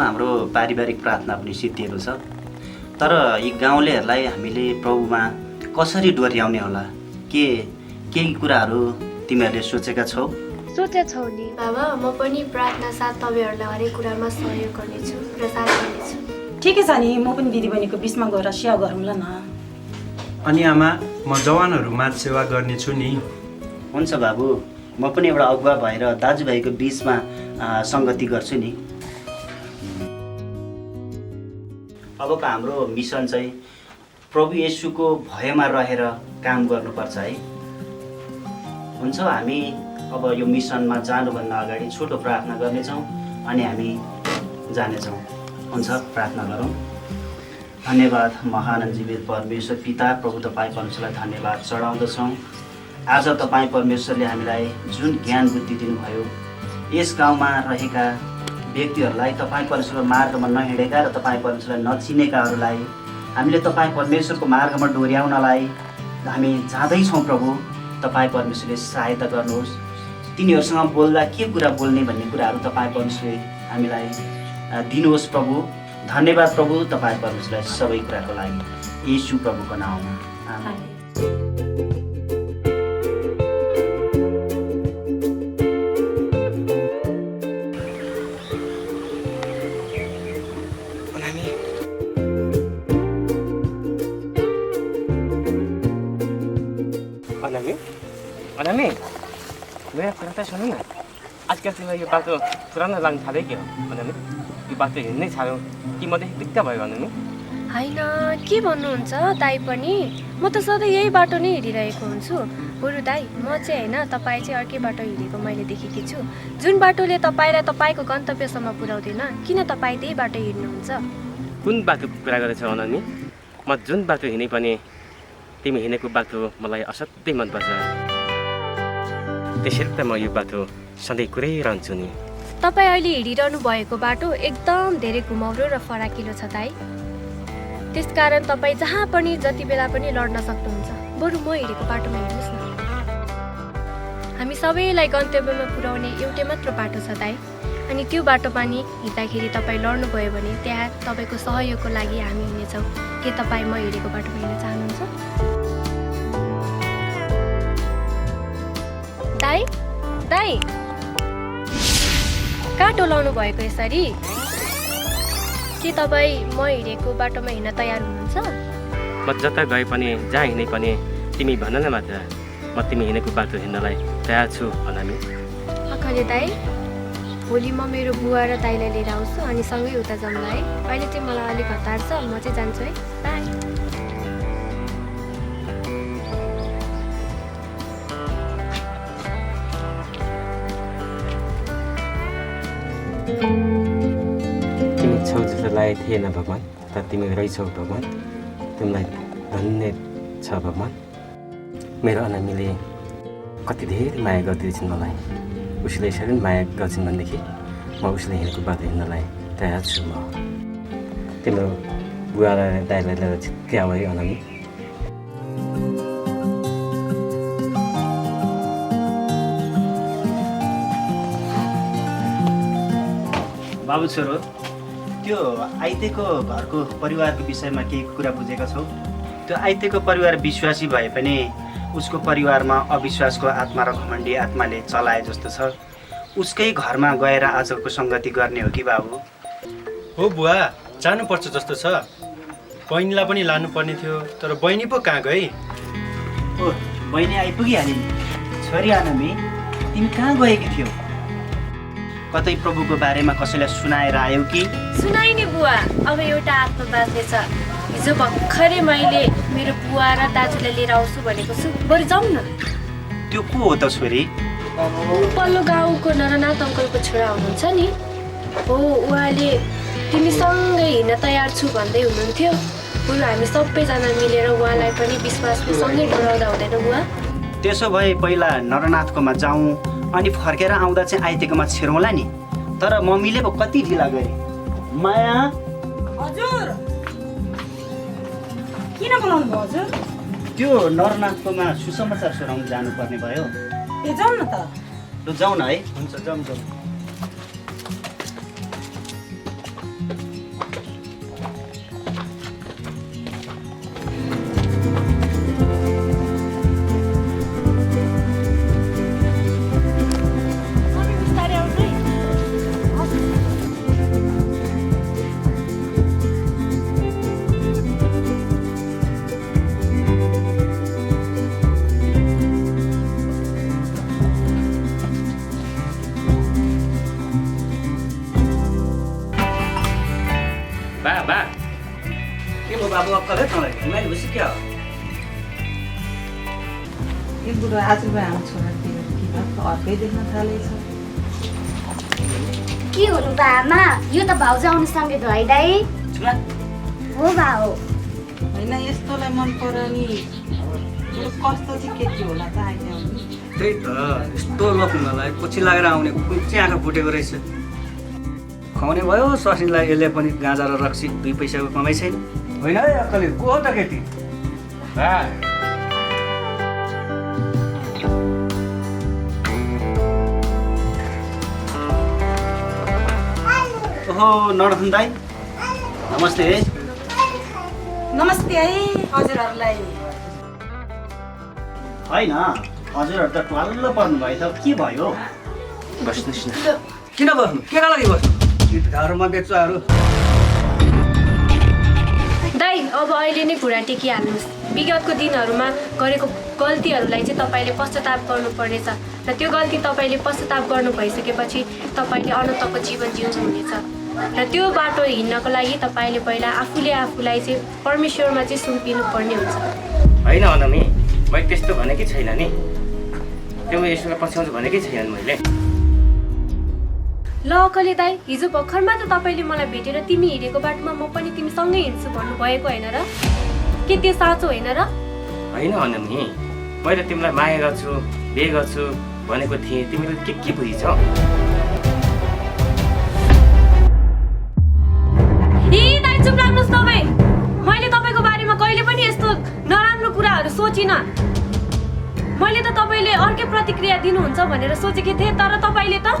हाम्रो पारिवारिक प्रार्थना पनि सिद्धिएको छ। तर यी गाउँलेहरूलाई हामीले प्रभुमा कसरी डोर्याउने होला, केही कुराहरू तिमीहरूले सोचेका छौ? सोचेछौ नि बाबा, म पनि प्रार्थना साथ तपाईँहरूलाई हरेक कुरामा सहयोग गर्नेछु र साथ दिनेछु। ठिकै छ नि, म पनि दिदीबहिनीको बिचमा गएर सेवा गरौँला न। अनि आमा, म जवानहरूमा सेवा गर्नेछु नि। हुन्छ बाबु, म पनि एउटा अगुवा भएर दाजुभाइको बिचमा सङ्गति गर्छु नि। अबको हाम्रो मिसन चाहिँ प्रभु येशूको भयमा रहेर काम गर्नुपर्छ है। हुन्छ, हामी अब यो मिसनमा जानुभन्दा अगाडि छोटो प्रार्थना गर्नेछौँ अनि हामी जानेछौँ। हुन्छ, प्रार्थना गरौँ। धन्यवाद महान जीवित परमेश्वर पिता, प्रभु तपाईँ परमेश्वरलाई धन्यवाद चढाउँदछौँ। आज तपाईँ परमेश्वरले हामीलाई जुन ज्ञान बुद्धि दिनुभयो, यस गाउँमा रहेका व्यक्तिहरूलाई, तपाईँ परमेश्वरको मार्गमा नहिँडेका र तपाईँ परमेश्वरलाई नचिनेकाहरूलाई हामीले तपाईँ परमेश्वरको मार्गमा डोर्याउनलाई हामी जाँदैछौँ। प्रभु तपाईँ परमेश्वरले सहायता गर्नुहोस्। तिनीहरूसँग बोल्दा के कुरा बोल्ने भन्ने कुराहरू तपाईँ परमेश्वरले हामीलाई दिनुहोस्। प्रभु धन्यवाद प्रभु तपाईँ परमेश्वरलाई सबै कुराको लागि, येशू प्रभुको नाममा आमेन। अनामी, मेरो कुरा त सुन्नु न। आजकल तिमीलाई यो बाटो पुरानो लाग्नु थाल्यो के हो अनामी? यो बाटो हिँड्नै छाड्यो कि म देखि दिक्क भयो अनामी? होइन, के भन्नुहुन्छ दाइ पनि? म त सधैँ यही बाटो नै हिँडिरहेको हुन्छु। बरु दाइ, म चाहिँ होइन, तपाईँ चाहिँ अर्कै बाटो हिँडेको मैले देखेकी छु। जुन बाटोले तपाईँलाई तपाईँको गन्तव्यसम्म पुर्याउँदैन, किन तपाईँ त्यही बाटो हिँड्नुहुन्छ? कुन बाटोको कुरा गरेछौ अनामी? म जुन बाटो हिँडे पनि तिमी हिँडेको बाटो मलाई असाध्यै मनपर्छ। त्यसरी त म यो बाटो सधैँ कुराइरहन्छु नि। तपाईँ अहिले हिँडिरहनु भएको बाटो एकदम धेरै घुमाउरो र फराकिलो छ दाइ। त्यसकारण तपाईँ जहाँ पनि जति बेला पनि लड्न सक्नुहुन्छ। बरु म हिँडेको बाटोमा हिँड्नुहोस् न। हामी सबैलाई गन्तव्यमा पुर्याउने एउटै मात्र बाटो छ दाइ। अनि त्यो बाटोमा नि हिँड्दाखेरि तपाईँ लड्नुभयो भने त्यहाँ तपाईँको सहयोगको लागि हामी हिँड्नेछौँ। के तपाईँ म हिँडेको बाटोमा हिँड्न चाहनुहुन्छ? दाइ दाइ, कहाँ टोलाउनु भएको यसरी? के तपाईँ म हिँडेको बाटोमा हिँड्न तयार हुनुहुन्छ? म जता गए पनि, जहाँ हिँडे पनि तिमी भन न मात्र, म तिमी हिँडेको बाटो हिँड्नलाई तयार छु अनामी। अखले दाइ, भोलि म मेरो बुवा र दाइलाई लिएर आउँछु अनि सँगै उता जाउँला है। अहिले चाहिँ मलाई अलिक हतार छ, म चाहिँ जान्छु है। बाई। तिमी छौ जस्तो लागेको थिएन भगवान्, तर तिमी रहेछौ भगवान्। तिमीलाई धन्य छ भगवान्। मेरो अनामीले कति धेरै माया गरिदिएछन् मलाई। उसले यसरी माया गर्छन् भनेदेखि म उसले हिँडेको बाटो हिँड्नलाई तयार छु। म तिम्रो बुवालाई दाइलाई लिएर छिट्टै आऊ है अनामी। बाबु छोरो, त्यो आइतेको घरको परिवारको विषयमा केही कुरा बुझेका छौ? त्यो आइतेको परिवार विश्वासी भए पनि उसको परिवारमा अविश्वासको आत्मा र घमण्डी आत्माले चलाए जस्तो छ। उसकै घरमा गएर आजको सङ्गति गर्ने हो कि बाबु? हो बुवा, जानुपर्छ जस्तो छ। बहिनीलाई पनि लानुपर्ने थियो, तर बहिनी पो कहाँ गए? ओ, बहिनी आइपुगिहाले नि। छोरी आनमी, तिमी कहाँ गएकी थियौ? कतै प्रभुको बारेमा कसैलाई सुनाएर आयौ कि? सुनाइ नि बुवा, अब एउटा आत्मबाध्य छ। हिजो भर्खरै मैले मेरो बुवा र दाजुलाई लिएर आउँछु भनेको छु। बरु जाउँ न। त्यो को हो त छोरी? पल्लो गाउँको नरनाथ अङ्कलको छोरा हुनुहुन्छ नि। हो, उहाँले तिमीसँगै हिँड्न तयार छु भन्दै हुनुहुन्थ्यो। बरु हामी सबैजना मिलेर उहाँलाई पनि विश्वासले सँगै डोराउँदा हुँदैन बुवा? त्यसो भए पहिला नरनाथकोमा जाउँ, अनि फर्केर आउँदा चाहिँ आइतेकोमा छिरौँला नि। तर मम्मीले पो कति ढिला गरे। माया, हजुर किन बोलाउनु भयो हजुर? त्यो नरनाथकोमा सुसमाचार सुनाउनु जानुपर्ने भयो। ए जाउँ न त। ल जाउँ न है। हुन्छ, जाउँ जाउँ। तिम्रो बाबु अक्कलै तँलाई हिमाली भएपछि क्या हो यो बुढो आजको हाम्रो छोरातिर किन अर्कै देख्न थालेछ के हुनु बा आमा यो त भाउजू आउनुसँगै भयो है दाइ हो बा हो होइन यस्तोलाई मन पर्यो नि यो कस्तो चाहिँ केटी होला त आइदियो त्यही त यस्तो लकुनालाई पछि लागेर आउने कुन चाहिँ आँखा फुटेको रहेछ खुवाउने भयो स्वास्नीलाई यसले पनि गाँजा र रक्सी 2 पैसाको कमाइ छैन होइन है अक्कले को हो त केटी ओहो नरहन दाई नमस्ते नमस्ते है हजुरहरूलाई होइन हजुरहरू त ट्वाल्ल पर्नुभयो त के भयो बस्नुहोस् न किन बस्नु केका लागि बस्नु घरमा बेच्चाहरू दाइ अब अहिले नै कुरा टेकिहाल्नुहोस् विगतको दिनहरूमा गरेको गल्तीहरूलाई चाहिँ तपाईँले पश्चाताप गर्नुपर्नेछ र त्यो गल्ती तपाईँले पश्चाताप गर्नु भइसकेपछि तपाईँले अनन्तको जीवन जिउनुहुनेछ र त्यो बाटो हिँड्नको लागि तपाईँले पहिला आफूलाई चाहिँ परमेश्वरमा चाहिँ सुम्पिनु पर्ने हुन्छ होइन अनमी मैले त्यस्तो भनेकै छैन नि त्यो यसोलाई पछ्याउँछु भनेकै छैन मैले ल अकले दाइ हिजो भर्खरमा त तपाईँले मलाई भेटेर तिमी हिँडेको बाटोमा म पनि तिमीसँगै हिँड्छु भन्नुभएको होइन र के त्यो साँचो होइन र होइन अनमी मैले तिमीलाई माया गर्छु बिहे गर्छु भनेको थिएँ तिमीले के बुझिछौ दाइ चुप लाग्नुहोस् तपाईँ मैले तपाईँको बारेमा कहिले पनि यस्तो नराम्रो कुराहरू सोचिनँ मैले त तपाईँले अर्कै प्रतिक्रिया दिनुहुन्छ भनेर सोचेकी थिएँ तर तपाईँले त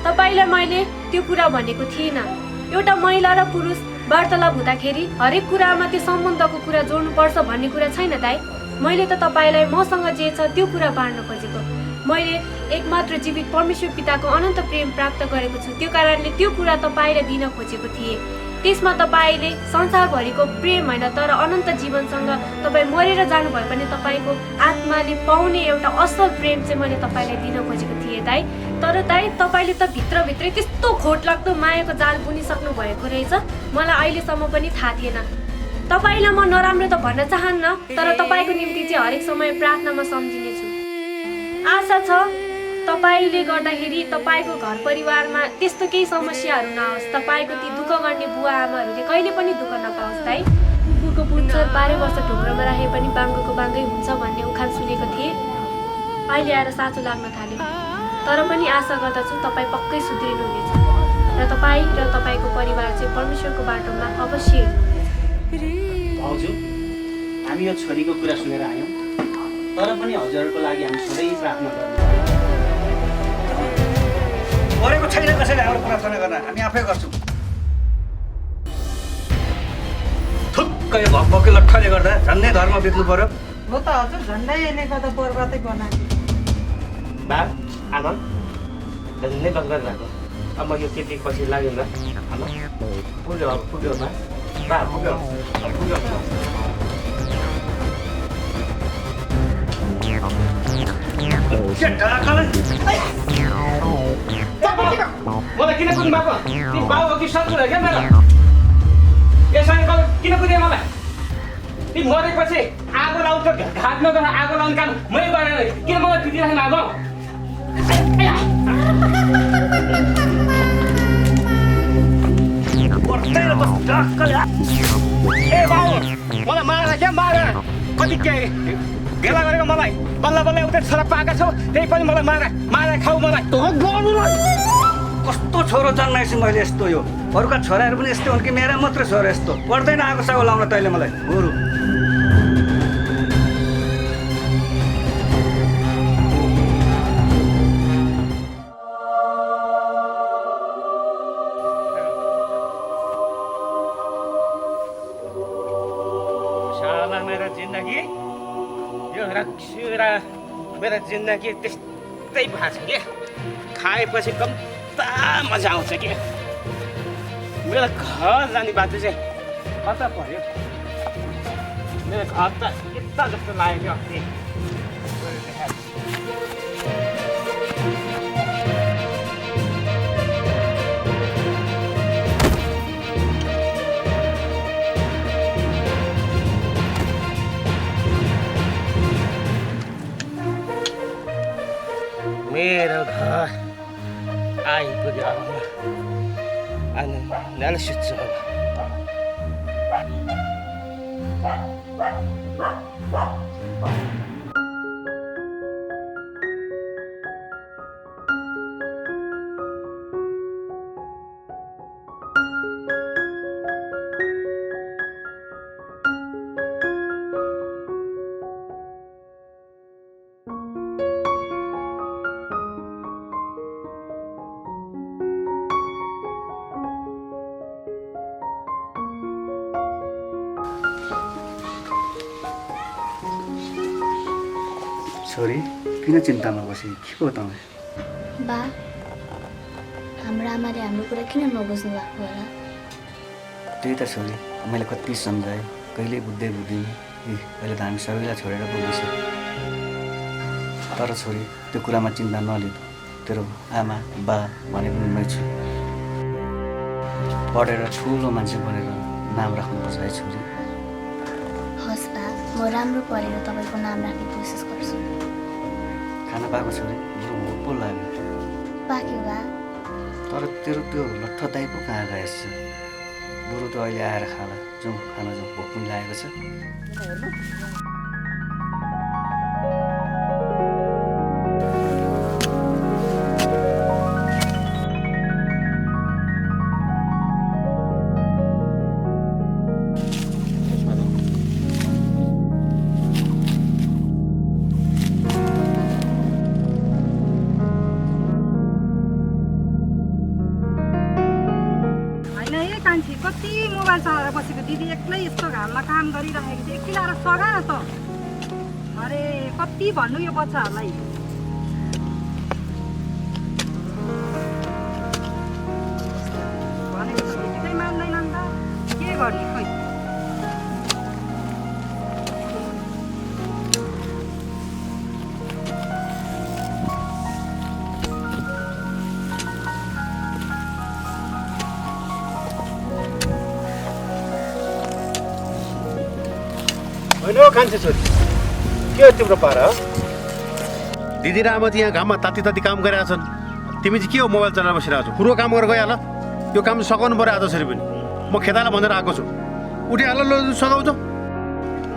तपाईँलाई मैले त्यो कुरा भनेको थिइनँ एउटा महिला र पुरुष वार्तालाप हुँदाखेरि हरेक कुरामा त्यो सम्बन्धको कुरा जोड्नुपर्छ भन्ने कुरा छैन दाइ मैले त तपाईँलाई मसँग जे छ त्यो कुरा बाँड्न खोजेको मैले एकमात्र जीवित परमेश्वर पिताको अनन्त प्रेम प्राप्त गरेको छु त्यो कारणले त्यो कुरा तपाईँलाई दिन खोजेको थिएँ त्यसमा तपाईँले संसारभरिको प्रेम होइन तर अनन्त जीवनसँग तपाईँ मरेर जानुभयो भने तपाईँको आत्माले पाउने एउटा असल प्रेम चाहिँ मैले तपाईँलाई दिन खोजेको थिएँ दाइ तर दाइ तपाईँले त भित्रभित्रै त्यस्तो खोटलाग्दो मायाको जाल बुनिसक्नु भएको रहेछ मलाई अहिलेसम्म पनि थाहा थिएन तपाईँलाई म नराम्रो त भन्न चाहन्न तर तपाईँको निम्ति चाहिँ हरेक समय प्रार्थनामा सम्झिनेछु आशा छ तपाईँले गर्दाखेरि तपाईँको घर परिवारमा त्यस्तो केही समस्याहरू नहोस् तपाईँको ती दुःख गर्ने बुवा आमाहरूले कहिले पनि दुःख नपाओस् दाइ कुकुरको पुच्छर 12 वर्ष ढुङ्ग्रोमा राखे पनि बाङ्गोको बाङ्गै हुन्छ भन्ने उखान सुनेको थिएँ अहिले आएर साँचो लाग्न थाल्यो तर पनि आशा गर्दछु तपाईँ पक्कै सुध्रिनुहुनेछ र तपाईँ र तपाईँको परिवार चाहिँ परमेश्वरको बाटोमा अवश्य हिँड्नुहुनेछ भाउजू हामी यो छोरीको कुरा सुनेर आयौँ तर पनि हजुरहरूको लागि हामी सधैँ प्रार्थना गर्छौँ गरेको छैन कसैले हाम्रो प्रार्थना गर्न हामी आफै गर्छौँ थुक्कै भक्कै लट्ठले गर्दा झन्डै धर्म बेच्नु पर्यो हो त हजुर झन्डै यसले गर्दा बर्बादै बनाएको बा आमा धन्य गल्ती भएको अब यो केटी पछि लाग्यो न आमा पुग्यो बा पुग्यो मलाई किन कुद्नु भएको ती बाउ हो कि शत्रु हो क्या मेरो यसरी किन कुदे मलाई ती मरेपछि आगो लाउँछ घाट नगर आगो लाउने काम मै गरेर किन मलाई पिटिराख्नु अब ए बाउ मलाई मार क्या मार कति के भेला गरेको मलाई बल्ल बल्ल उता छोरा पाएका छौ त्यही पनि मलाई मारा खाऊ मलाई कस्तो छोरो जन्माएछु मैले यस्तो यो अरूका छोराहरू पनि यस्तो हुन् कि मेरा मात्रै छोरा यस्तो पर्दैन आगो सागो लाउन तैँले मलाई गोरु साला मेरो जिन्दगी यो मेरो जिन्दगी त्यस्तै भएको छ कि खाएपछि कम्ता मजा आउँछ कि मेरो घर जाने बाटो चाहिँ कता पर्यो मेरो घर त यता जस्तो लाग्यो कि घर आइपुग्यो आनन्दले सुत्छु अब। छोरी किन चिन्तामा बसे के हो तपाईँ? बा हाम्रो आमाले हाम्रो कुरा किन नबुझ्नु भएको होला? त्यही त छोरी, मैले कति सम्झाएँ, कहिल्यै बुझ्दै बुझ्दिनँ। अहिले त हामी सबैलाई छोडेर बोल्दैछौँ। तर छोरी त्यो कुरामा चिन्ता नलिनु, तेरो आमा बा भनेको मै छु। पढेर ठुलो मान्छे बनेर नाम राख्नुपर्छ है छोरी। हस् बा, म राम्रो पढेर तपाईँको नाम राख्ने कोसिस गर्छु। खाना पाएको छोरी, बरु भोक पो लाग्यो। पाक्यो बा। तर तेरो त्यो लट्ठ दाइ पो कहाँ गएछ? बरु त अहिले आएर खाला, जाउँ खाना जाउँ, भोक पनि लागेको छ। कति मोबाइल चलाएर बसेको दिदी एक्लै यस्तो घाममा काम गरिरहेको थियो, एक्लै आएर सगा न त। अरे कति भन्नु यो बच्चाहरूलाई। भनेको त त्यतिकै मान्दैनन् त, के गर्ने खोइ। होइन हौ कान्छे छोरी, के हो तिम्रो पारा? दिदी र आमा चाहिँ यहाँ घाममा ताती ताती काम गरिरहेको छन्, तिमी चाहिँ के हो मोबाइल चलाएर बसिरहेको छौ? कुरो काम गरेर गइहाल, यो काम सघाउनु पऱ्यो आजसरी पनि। म खेताला भनेर आएको छु, उठिहाल ल सघाउँछ।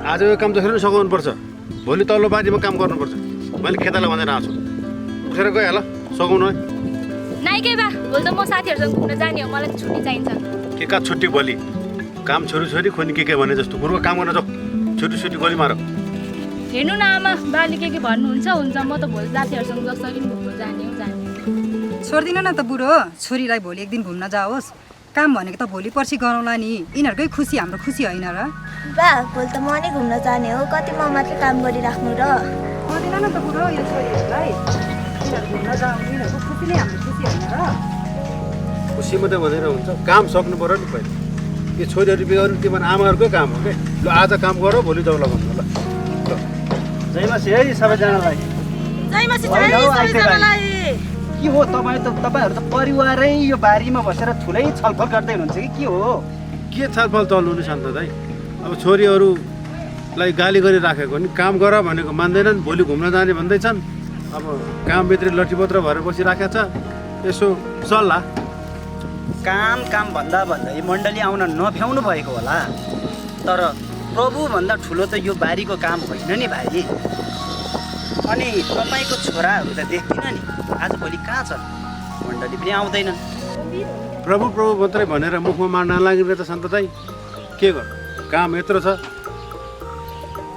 आज यो काम जसरी पनि सघाउनु पर्छ, भोलि तल्लो बारीमा काम गर्नुपर्छ। मैले खेताला भनेर आएको छु, उठेर गइहाल, सघाउनु है। नाइकै बा, भोलि त म साथीहरूसँग घुम्न जाने हो, मलाई छुट्टी चाहिन्छ। के का छुट्टी भोलि? काम छोरी खोनी के भने जस्तो कुरो काम गर्न जाऊ, छुट्टी गोली मार। हेर्नु न आमा, बाले के भन्नुहुन्छ हुन्छ, म त भोलि साथीहरूसँग जसरी पनि घुम्न जाने हो जाने। छोडिदिनु न त बुढो, छोरीलाई भोलि एक दिन घुम्न जाओस्। काम भनेको त भोलि पर्सि गरौँला नि, यिनीहरूकै खुसी हाम्रो खुसी होइन र? बा भोलि त म नै घुम्न जाने हो, कति म मात्रै काम गरिराख्नु र? गर्दैन न त बुढो यो छोरीहरूलाई, यिनीहरू घुम्न जाउँ, यिनीहरूको खुसी नै हाम्रो खुसी होइन र? खुसी मात्रै भनेर हुन्छ, काम सक्नु पऱ्यो नि पहिले। यो छोरीहरू बिहे गर्नु तिम्रो आमाहरूकै काम हो क्या। ल आज काम गर, भोलि जाउँला भन्नु ल। जय मसी है सबैजनालाई। जय मसी सबैजनालाई। के हो तपाईँहरू त परिवारै यो बारीमा बसेर ठुलै छलफल गर्दै हुनुहुन्छ कि के हो? के छलफल चल्नु नि शान्त दाइ? अब छोरीहरूलाई गाली गरिराखेको नि, काम गर भनेको मान्दैनन्, भोलि घुम्न जाने भन्दैछन्। अब कामभित्र लट्ठीपत्र भएर बसिराखेको छ, यसो चल्ला। काम भन्दा भन्दै मण्डली आउन नभ्याउनु भएको होला, तर प्रभुभन्दा ठुलो त यो बारीको काम होइन नि भाइ। अनि तपाईँको छोराहरू त देख्दिनँ नि, आजभोलि कहाँ छन्? मण्डली पनि आउँदैन। प्रभु मात्रै भनेर मुखमा मार्न नलागिरहेको त शान्त दाइ, के गर्नु? काम यत्रो छ।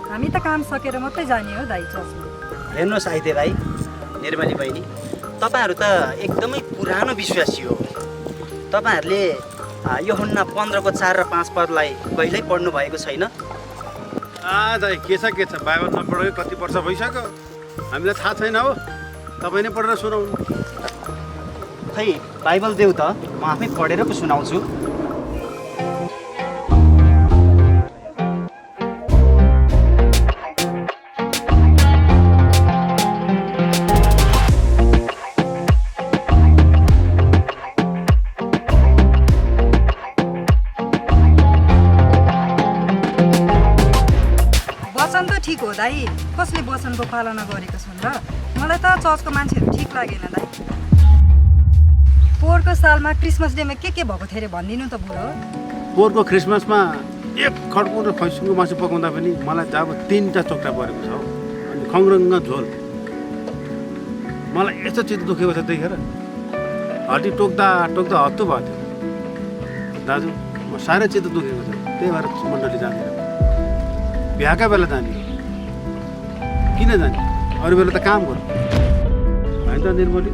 हामी त काम सकेर मात्रै जाने हो दाइ चर्चमा। हेर्नुहोस् आइते भाइ, निर्मली बहिनी, तपाईँहरू त एकदमै पुरानो विश्वासी हो। तपाईँहरूले यूहन्ना 15को 4 र 5 पदलाई कहिल्यै पढ्नु भएको छैन? दाइ के छ बाइबल नपढेको कति वर्ष भइसक्यो, हामीलाई थाहा छैन हो, तपाईँ नै पढेर सुनाउनु। खै बाइबल देऊ त, म आफै पढेर पो सुनाउँछु। ठिक हो दाइ, कसले वचनको पालना गरेको छन् र? मलाई त चर्चको मान्छेहरू ठिक लागेन दाइ। पोहोरको सालमा क्रिसमस डेमा के भएको थियो अरे भनिदिनु त बुढो। पोहोरको क्रिसमसमा एक खड्को र खैँसीको मासु पकाउँदा पनि मलाई त अब 3टा चोक्टा परेको छ हौ। अनि खङ्ग्रङ्ग झोल। मलाई यस्तो चित्त दुखेको छ त्यतिखेर, हड्डी टोक्दा टोक्दा हत्तु भएको थियो। दाजु म साह्रै चित्त दुखेको छ, त्यही भएर मण्डली जाँदिनँ। बिहाका बेला जाने, किन जाने? अरू बेला त काम गर्नु होइन त निर्मली?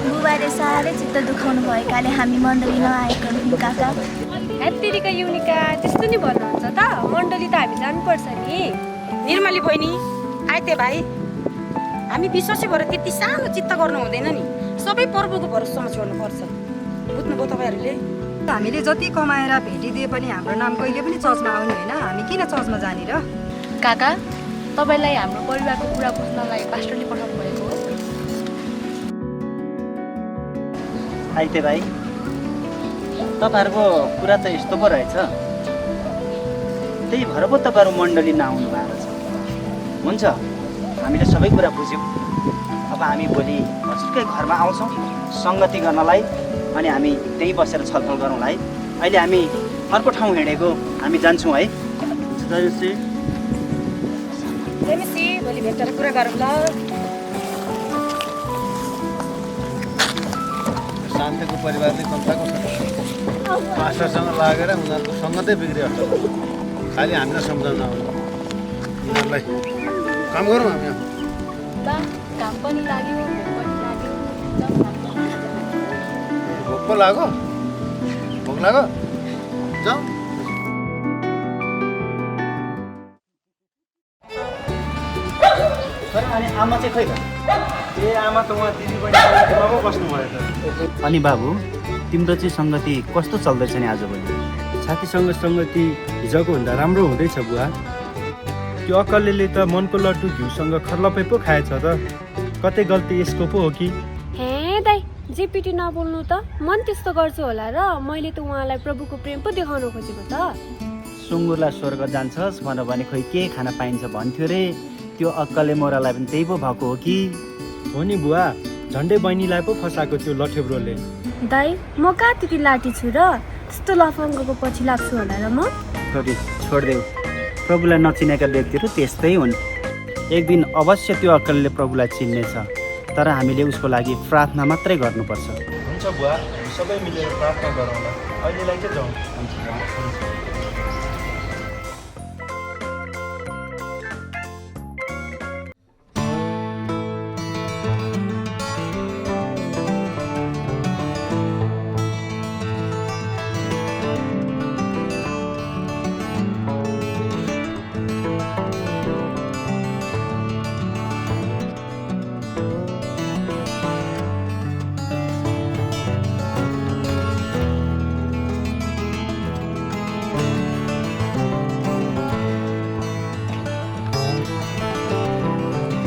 बुबाले साह्रै चित्त दुखाउनु भएकाले हामी मण्डली नआएको हौँ काका। हेत्तेरिका युनिका त्यस्तो नि भन्नुहुन्छ त? मण्डली त हामी जानुपर्छ नि। निर्मली बहिनी, आइते भाइ, हामी विश्वासी भएर त्यति सानो चित्त गर्नु हुँदैन नि। सबै प्रभुको भरोसामा छोड्नुपर्छ। बुझ्नुभयो तपाईँहरूले? हामीले जति कमाएर भेटिदिए पनि हाम्रो नाम कहिले पनि चर्चमा आउने होइन। हामी किन चर्चमा जाने र? काका, तपाईँलाई हाम्रो परिवारको कुरा बुझ्नलाई पास्टरले पठाउनु भएको हो। आइते भाइ, तपाईँहरूको कुरा त यस्तो पो रहेछ। त्यही भएर पो तपाईँहरू मण्डली नआउनु भएको छ। हुन्छ, हामीले सबै कुरा बुझ्यौँ। अब हामी भोलि हजुरकै घरमा आउँछौँ सङ्गति गर्नलाई, अनि हामी त्यही बसेर छलफल गरौँला है। अहिले हामी अर्को ठाउँ हिँडेको, हामी जान्छौँ है। जेमिसी, भोलि भेटेर कुरा गरौँ ल। शान्तिको परिवारले कन्ताको छ। पास्टरसँग लागेर उनीहरूको सङ्गतै बिग्रियो जस्तो लाग्छ। खालि हामीलाई सम्झाउन आउनु। उनीहरूलाई काम गरौँ हामी। काम पनि लाग्यो, भोक पो लाग्यो? भोक लाग्यो? जाउँ। अनि आमा चाहिँ खै त? ए आमा त उहाँ दिदी बहिनीमा पो बस्नुभयो त। अनि बाबु, तिम्रो चाहिँ सङ्गति कस्तो चल्दैछ नि आजभोलि? साथीसँग सङ्गति हिजोको भन्दा राम्रो हुँदैछ बुवा। त्यो अक्कलले त मनको लड्डु घिउसँग खर्लपै पो खाएछ त। कतै गल्ती यसको पो हो कि? हे दाइ, जेपिटी नबोल्नु त। मन त्यस्तो गर्छु होला र? मैले त उहाँलाई प्रभुको प्रेम पो देखाउन खोजेको त। सुँगुरलाई स्वर्ग जान्छस् भने खोइ के खान पाइन्छ भन्थ्यो रे। त्यो अक्कलले मोरालाई पनि त्यही पो भएको हो कि? हो नि बुवा, झन्डै बहिनीलाई पो फसाएको त्यो लठेब्रोले। दाइ, म कहाँ त्यति लाटी छु र? त्यस्तो लफङ्गको पछि लाग्छु होला र म? छोरी छोडिदेऊ। प्रभुलाई नचिनेका व्यक्तिहरू त्यस्तै हुन्। एक दिन अवश्य त्यो अक्कलले प्रभुलाई चिन्नेछ, तर हामीले उसको लागि प्रार्थना मात्रै गर्नुपर्छ। हुन्छ बुवा, सबै मिलेर प्रार्थना गरौँला। अहिलेलाई चाहिँ जाउँ।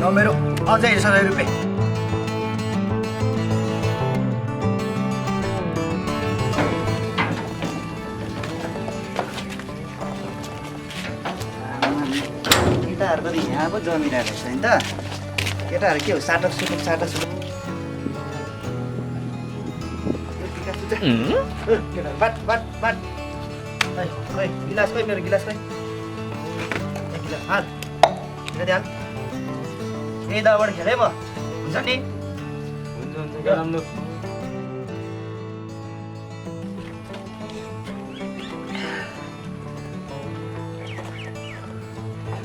मेरो अझै 100 रुपियाँ। केटाहरूको त यहाँ पो जमिरहेको रहेछ नि त। केटाहरू के हो, साटक सुटुक साटक सुटुक। केटाहरू बाट बाट बाट। खै गिलास खै, मेरो गिलास खै। एक गिलास हाल, हाल। यही दाबाट खेले भयो हुन्छ नि? हुन्छ गराउनु।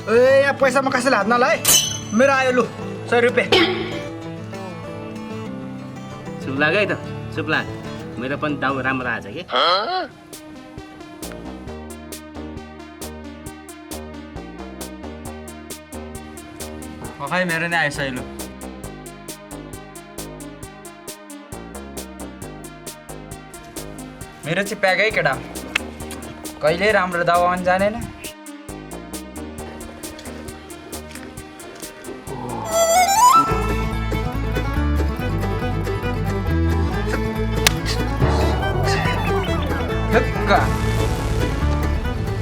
ए यहाँ पैसामा कसैले हात नलाए। मेरो आयो लु 100 रुपियाँ। चुप लाग है त, चुप लाग। मेरो पनि दाउ राम्रो आएछ कि? खै मेरो नै आएछ लु। मेरो चाहिँ प्याकै केटा, कहिले राम्रो दावा पनि जानेन।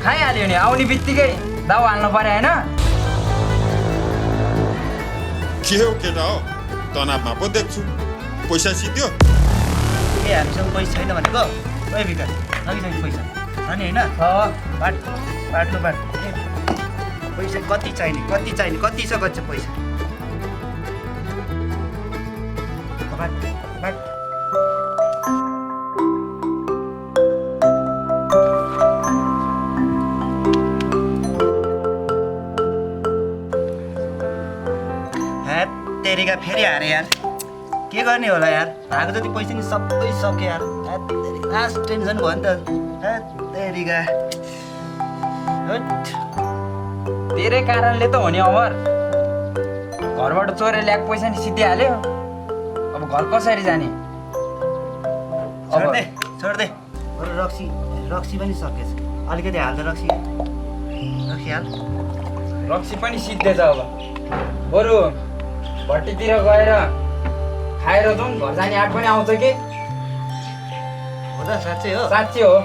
खाइहाल्यो नि, आउने बित्तिकै दाउ हाल्नु पर्यो होइन? के हो केटा हो तनावमा पो देख्छु पैसा सिद्धियो ए हामीसँग पैसा छैन भनेको ओइ विकास छैन पैसा छ नि होइन बाट्नु पैसा कति चाहिने कति छ पैसा बाट तेरिका फेरि हारे यार के गर्ने होला यार भएको जति पैसा नि सबै सक्यो यार लास्ट टेन्सन भयो नि त तेरिका तेरै कारणले त हो नि अमर। घरबाट चोरेर ल्याएको पैसा नि सिद्धिहाल्यो, अब घर कसरी जाने? छोड दे बरु रक्सी पनि सकेछ अलिकति हाल्दा रक्सी हाल रक्सी पनि सिद्धेछ। अब बरु भट्टीतिर गएर खाएर जाउँ, घर जाने आँट पनि आउँछ कि? हो त साँच्चै हो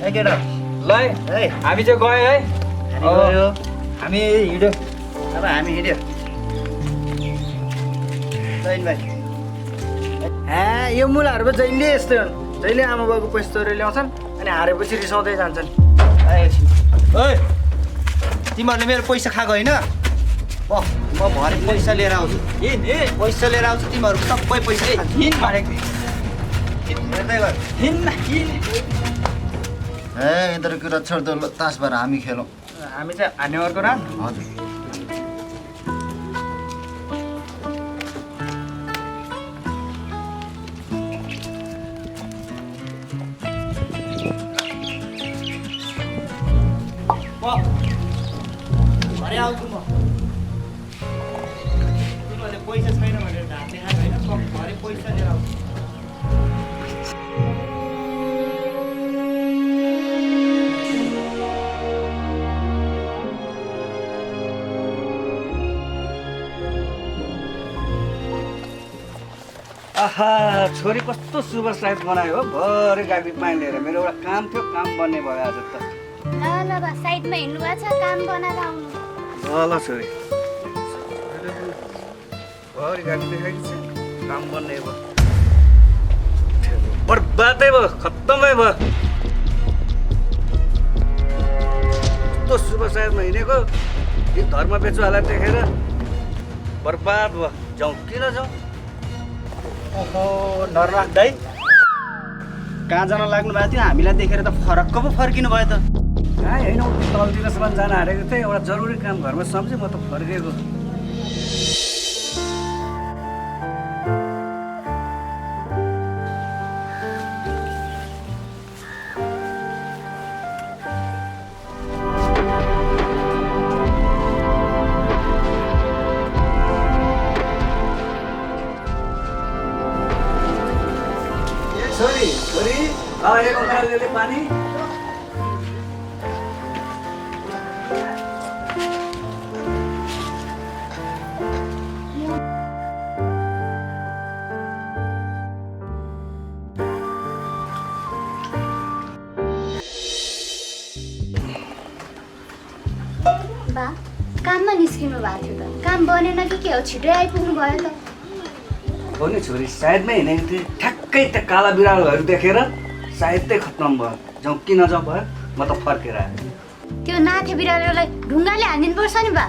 ए केटा ल है हामी चाहिँ गयो है, हामी हिँड्यो। अब हामी हिँड्यो भाइ यो मुलाहरू पो जहिले यस्तै हुन्, जहिले आमा बाबुको पैसा चोरेर ल्याउँछन् अनि हारेपछि रिसाउँदै जान्छन्। ओइ तिमीहरूले मेरो पैसा खाएको होइन? म भरे पैसा लिएर आउँछु पैसा लिएर आउँछु तिमीहरूको सबै पैसा यिनीहरू कुरा छोड्दो तास भएर हामी खेलौँ। हामी चाहिँ हान्ने अर्को रात हजुर भरे आउँछु म तिमीहरूले पैसा छैन भनेर ढाँट्ने खाएको होइन भरे पैसा लिएर आउँछु। आहा छोरी कस्तो सुपर साइज बनायो हो भरे गाडी पानी लिएर। मेरो एउटा काम थियो, काम बन्ने भयो आज त। ल बा साइडमा हिँड्नु भएको छ, काम बनाएर आउनु। ल छोरी भरे गाडी देखाएको छ, काम बन्ने भयो। बर्बादै भयो, खत्तमै भयो। कस्तो सुपर साइजमा हिँडेको यो धर्म बेचुवालाई देखेर बर्बाद भयो। जाउँ किन जाउँ? ओहो नरनाथ दाइ कहाँ जान लाग्नु भएको थियो? हामीलाई देखेर त फरक्क पो फर्किनु भयो त। होइन तलतिरसम्म जान हारेको थिएँ, एउटा जरुरी काम घरमा सम्झेँ, म त फर्केको। छोरी एक उखाले पानी। बा काममा निस्किनु भएको थियो त, काम बनेन कि के हो? छिटै आइपुग्नु भयो त। हो नि छोरी, सायदमै हिँडेको थिएँ, ठ्याक्कै त्यो काला बिरालोहरू देखेर सायदै खत्तम भयो। जाउँ कि नजाउँ भयो, म त फर्केर आएँ। त्यो नाथे बिरालोलाई ढुङ्गाले हानिदिनु पर्छ नि बा।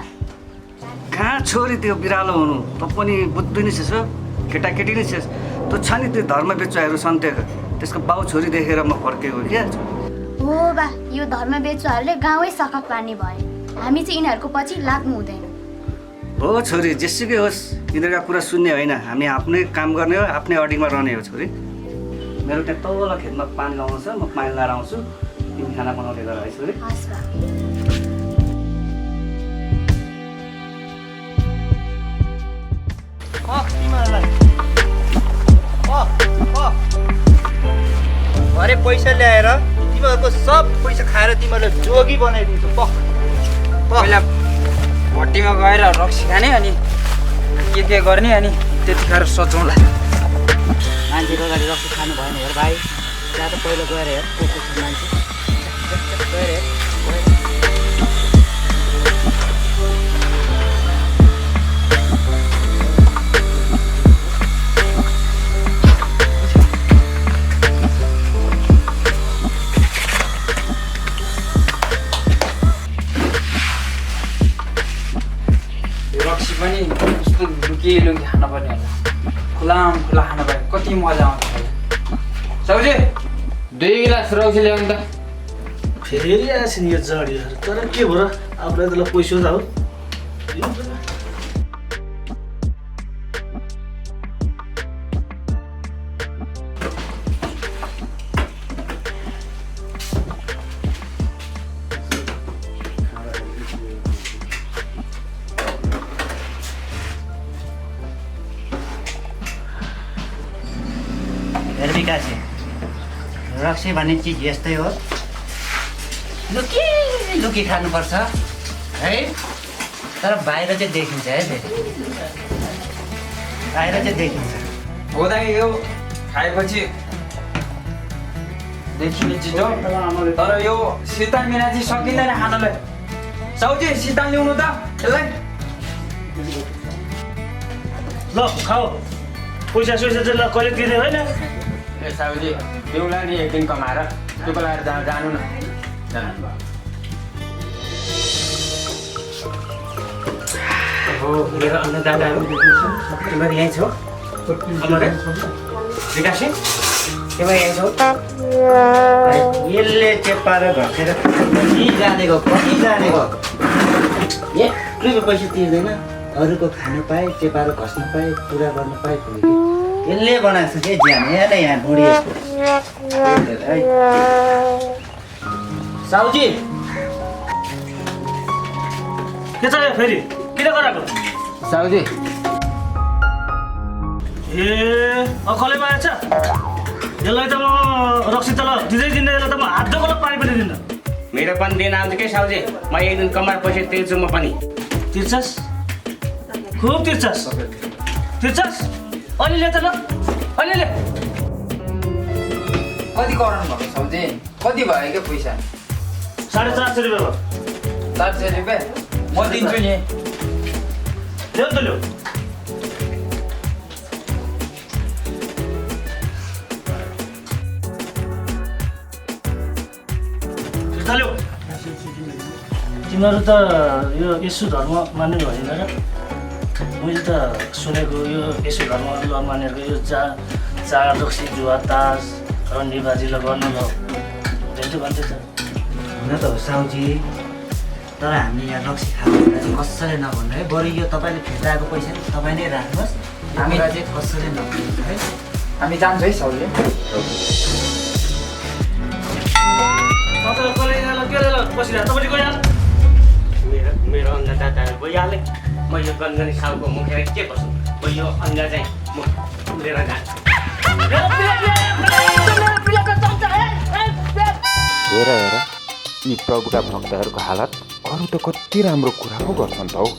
कहाँ छोरी त्यो बिरालो हुनु, त पनि बुझ्दैन छेस हो, केटाकेटी नै छेस। त्यो छ नि त्यो धर्म बेचुवाहरू सन्तेको, त्यसको बाउ छोरी देखेर म फर्केको क्या। हो बा, यो धर्म बेचुवाहरूले गाउँै सकक पार्ने भयो, हामी चाहिँ यिनीहरूको पछि लाग्नु हुँदैन। हो छोरी, जेसुकै होस् यिनीहरूका कुरा सुन्ने होइन, हामी आफ्नै काम गर्ने हो, आफ्नै अडिङमा रहने हो छोरी। मेरो त्यहाँ तल खेतमा पानी लाउनु छ, म पानी लाएर आउँछु, तिमी खाना बनाउँदै गर है छोरी। हस् बा। भरे पैसा ल्याएर तिमीहरूको सब पैसा खाएर तिमीहरूले जोगी बनाइदिन्छु। पहिला भट्टीमा गएर रक्सी खाने, अनि के गर्ने, अनि त्यतिखेर सोचौँला। मान्छेको अगाडि रक्सी खानु भएन हेर भाइ, त्यहाँ त पहिला गएर हेर को को छ मान्छे, गएर हेर। खुलाम खुला खान पाए कति मजा आउँछ। साउजी 2 गिलास रक्सी ल्याउनु त। फेरि आएछ नि यो जडीहरू, तर के भयो र आफूलाई त ल पैसा त हो। हेर विकासे, रक्सी भन्ने चिज यस्तै हो, लुकी लुकी खानुपर्छ है, तर बाहिर चाहिँ देखिन्छ है, बाहिर चाहिँ देखिन्छ। हो दाइ यो खाएपछि देखिने चिज हो, तर यो सितान बिना चाहिँ सकिँदैन खानलाई। साउजी सितान ल्याउनु त यसलाई। ल खाऊ, पैसा सोइसा चाहिँ ल कहिले दिँदै होइन। ए साउजी देउला नि एक दिन कमाएर त्यो लगाएर जानु न। हो मेरो अन्नदाताहरू तिमीहरू यहीँ छौ? विकासे तिमीहरू यहीँ छौ? यसले चेपाएर घटेर कति जानेको एक्लै पैसा तिर्दैन, अरूको खानु पाए, चेपाएर घस्नु पाए, पुरा गर्नु पाए, यसले बनाएको छ के ज्यान यहाँ ढुँडी यस्तो। साउजी के छ फेरि किन गराएको? साउजी ए कसले मागेछ? यसलाई त म रक्सी त ल दिँदैन, यसलाई त म हात धोको पानी पनि दिन्न। मेरो पनि दिन आउँछ के साउजी, म एक दिन कमाएर पैसा तिर्छु म पनि। तिर्छस्? खुब तिर्छस्? अलि ले त ल, अलि ले। कति गराउनु भएको साउजी? कति भयो क्या पैसा? 450 रुपियाँ भयो। 400 रुपियाँ म दिन्छु नि। ल्याउ त ल्याउ। तिमीहरू त यो यसु धर्म मान्ने होइन र? मैले त सुनेको यो यसु धर्म मानेको यो चाड रक्सी जुवा तास रन्डीबाजीलाई गर्नु भन्छु भन्थ्यो त। हुन त हो साउजी, तर हामीले यहाँ रक्सी खाएको कुरा चाहिँ कसैले नभन्नु है। बरु यो तपाईँले फिर्ताएको पैसा तपाईँ नै राख्नुहोस्, हामीलाई चाहिँ कसैले नभन्नु है। हामी जान्छ है साउजी। मेरो अन्नदाताहरू गइहाले, म यो गनगनी साउको मुखेर के गर्छु? म यो अन्डा चाहिँ म लिएर जान्छु। हेर यी प्रभुका भक्तहरूको हालत, अरू त कति राम्रो कुरा पो गर्छन् त हौ।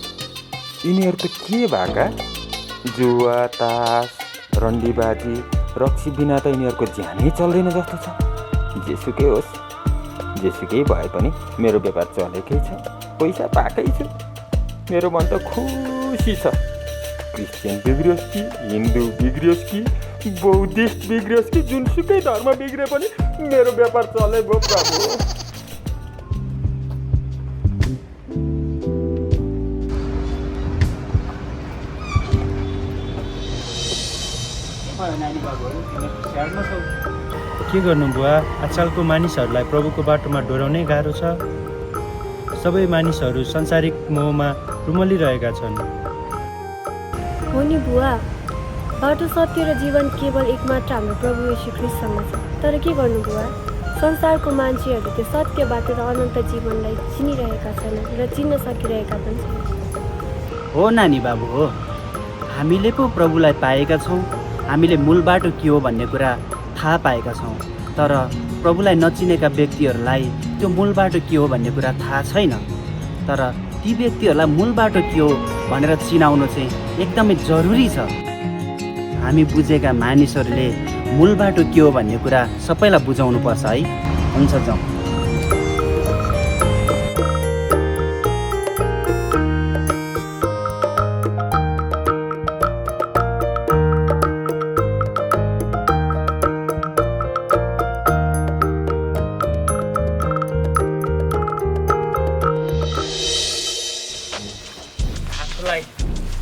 यिनीहरू त के भएका? जुवा तास रन्डीबाजी रक्सी बिना त यिनीहरूको ज्यानै चल्दैन जस्तो छ। जेसुकै होस्, जेसुकै भए पनि मेरो व्यापार चलेकै छ, पैसा पाएकै छु। मेरो मन त खुसी छ। क्रिस्चियन बिग्रियोस् कि हिन्दू बिग्रियोस् कि बौद्धिस्ट बिग्रियोस् कि जुनसुकै धर्म बिग्रे पनि मेरो व्यापार चले गयो प्रभु। के गर्नु बुवा, आजकलको मानिसहरूलाई प्रभुको बाटोमा डोराउनै गाह्रो छ। सबै मानिसहरू संसारिक मोहमा रुमलिरहेका छन्। हो नि बुवा, बाटो सत्य र जीवन केवल एकमात्र हाम्रो प्रभु येशू ख्रीष्टसँग छ। तर के गर्नु बुवा, संसारको मान्छेहरू त्यो सत्य बाटो र अनन्त जीवनलाई चिनिरहेका छन् र चिन्न सकिरहेका पनि छन्। हो नानी बाबु हो, हामीले पो प्रभुलाई पाएका छौँ। हामीले मूल बाटो के हो भन्ने कुरा थाहा पाएका छौँ, तर प्रभुलाई नचिनेका व्यक्तिहरूलाई त्यो मूल बाटो के हो भन्ने कुरा थाहा छैन। तर ती व्यक्तिहरूलाई मूल बाटो के हो भनेर चिनाउनु चाहिँ एकदमै जरुरी छ। हामी बुझेका मानिसहरूले मूल बाटो के हो भन्ने कुरा सबैलाई बुझाउनु पर्छ है। हुन्छ जाउँ।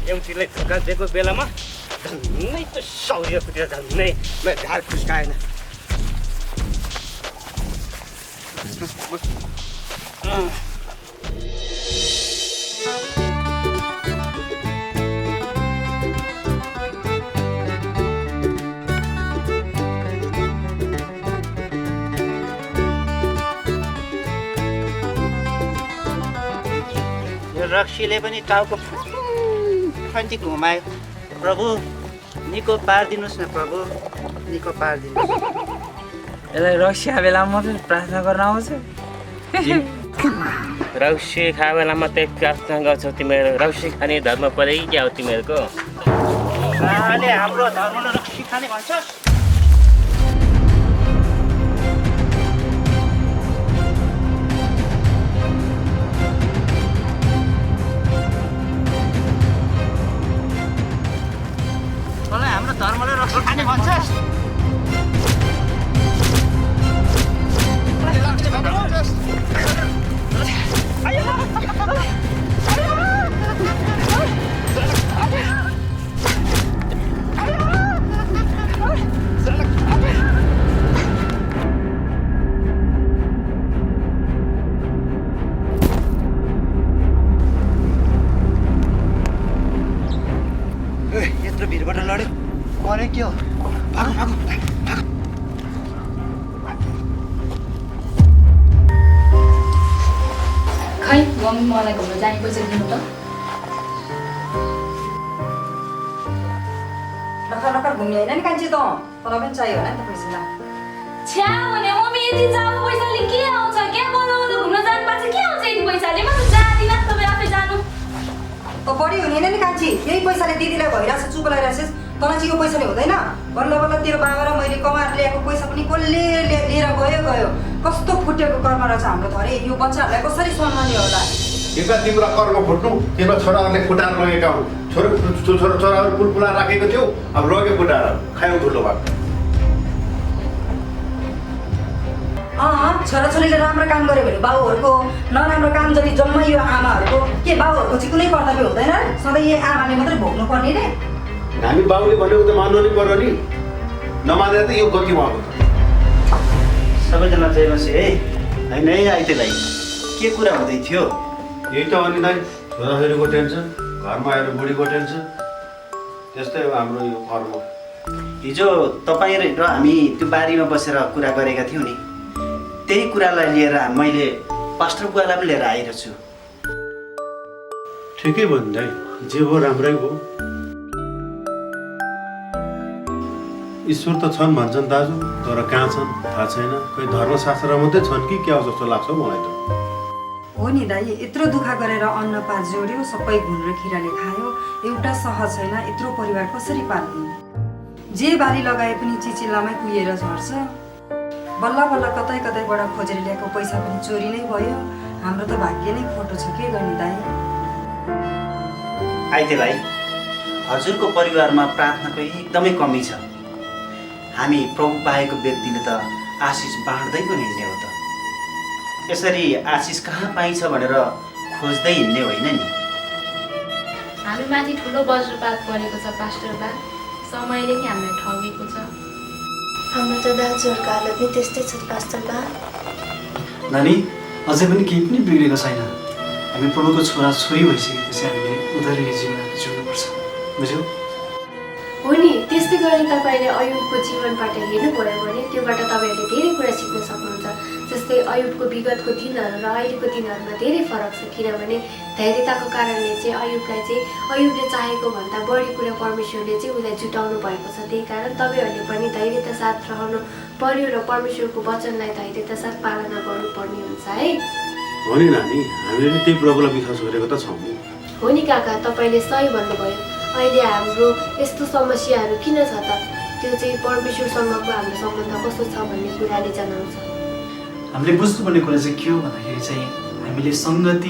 एउटीलाई धोका दिएको बेलामा झन्नै त सौर्य फुटेर झन्नै ढाड फुस्काएन रक्सीले पनि टाउको फन्टी घुमायो प्रभु निको पारिदिनुहोस् न प्रभु निको पारिदिनुहोस् यसलाई रक्सी खा बेलामा मात्रै प्रार्थना गर्न आउँछ रक्सी खा बेला मात्रै प्रार्थना गर्छौ तिमीहरू रक्सी खाने धर्म पऱ्यो क्या हो तिमीहरूको हाम्रो धर्मले रक्सी खाने भन्छस् हाम्रो धर्मले रक्सी खाने भन्छस् यत्रो भिडबाट लड्यो मरे के हो भागो भागो भागो खै मम्मी मलाई घुम्न जाने पैसा दिनु त लखर लखर घुम्ने होइन नि कान्छी त तँलाई पनि चाहियो होला नि त पैसा ला छ्या भने मम्मी यति जाऊ पैसाले के आउँछ के बनाउनु घुम्न जानु पर्छ के आउँछ यति पैसाले म त जादिन तपाईँ आफै जानु त बढी हुने नि कान्छी यही पैसाले दिदीलाई भइरहेछ चुप लगाइरहेछस् तँलाई चाहिँ यो पैसाले हुँदैन बल्ल बल्ल तेरो बाबा र मैले कमाएर ल्याएको पैसा पनि कसले लिएर गयो कस्तो फुटेको कर्म रहेछ हाम्रो धरे यो बच्चाहरूलाई कसरी सम्हाल्ने होला तिमीका तिम्रो कर्म फुट्नु तिम्रो छोराहरूले फुटाएर लगेका हुन् छोराहरू पुलपुला राखेको थियो अब लग्यो फुटाएर खायो ठुलो भाग छोराछोरीले राम्रो काम गर्यो भने बाउहरूको नराम्रो काम जति जम्मै यो आमाहरूको के बाउहरूको चाहिँ कुनै कर्तव्य हुँदैन सधैँ यही आमाले मात्रै भोग्नु पर्ने रे हामी बाउले भनेको त मान्नु नै पर्यो नि नमानेर त यो गति उहाँको सबैजना जय बसे है होइन है आइतेलाई के कुरा हुँदै थियो यही त हो नि दाइ छोराछोरीको टेन्सन घरमा आएर बुढीको टेन्सन त्यस्तै हो हाम्रो यो कर्म हिजो तपाईँ र हामी त्यो बारीमा बसेर कुरा गरेका थियौँ नि त्यही कुरालाई लिएर मैले पास्टर बुवालाई पनि लिएर आएको छु ठिकै भयो नि दाइ जे हो राम्रै हो ईश्वर त छन् भन्छन् दाजु तर कहाँ छन् थाहा छैन खै धर्मशास्त्र मात्रै छन् कि क्या हो जस्तो लाग्छ मलाई त हो नि दाइ यत्रो दुःख गरेर अन्न पात जोड्यो सबै घुन र किराले खायो एउटा सहज छैन यत्रो परिवार कसरी पाल्दिने जे बारी लगाए पनि चिचिल्लामै कुहिएर झर्छ बल्ल बल्ल कतै कतैबाट खोजेर ल्याएको पैसा पनि चोरी नै भयो हाम्रो त भाग्य नै खोटो छ के गर्ने दाइ आइते भाइ हजुरको परिवारमा प्रार्थनाको एकदमै कमी छ हामी प्रभु पाएको व्यक्तिले त आशिष बाँड्दै पनि हिँड्ने हो त यसरी आशिष कहाँ पाइन्छ भनेर खोज्दै हिँड्ने होइन नि हामी माथि ठुलो वज्रपात परेको छ पास्टर बा समयले नि हामीलाई ठगेको छ हाम्रो त दाजुहरूको हालत नै त्यस्तै छ पास्टर बा नानी अझै पनि केही पनि बिग्रेको छैन हामी प्रभुको छोरा छोरी भइसकेपछि हामीले उधारी जीवन जिउनुपर्छ बुझ्यौ हो नि त्यस्तै गरी तपाईँले अयुबको जीवनबाट हेर्नुभयो भने त्योबाट तपाईँहरूले धेरै कुरा सिक्न सक्नुहुन्छ जस्तै अयुबको विगतको दिनहरू र अहिलेको दिनहरूमा धेरै फरक छ किनभने धैर्यताको कारणले चाहिँ अयुबले चाहेको भन्दा बढी कुरा परमेश्वरले चाहिँ उसलाई जुटाउनु भएको छ त्यही कारण तपाईँहरूले पनि धैर्यता साथ रहनु पर्यो र परमेश्वरको वचनलाई धैर्यता साथ पालना गर्नुपर्ने हुन्छ है हो नि नानी हामीले पनि त्यही प्रभुलाई विश्वास गरेको त छौँ नि हो नि काका तपाईँले सही भन्नुभयो अहिले हाम्रो यस्तो समस्याहरू किन छ त त्यो चाहिँ परमेश्वरसँगको हाम्रो सम्बन्ध कस्तो छ भन्ने कुराले जनाउँछ हामीले बुझ्नुपर्ने कुरा चाहिँ के हो भन्दाखेरि चाहिँ हामीले सङ्गत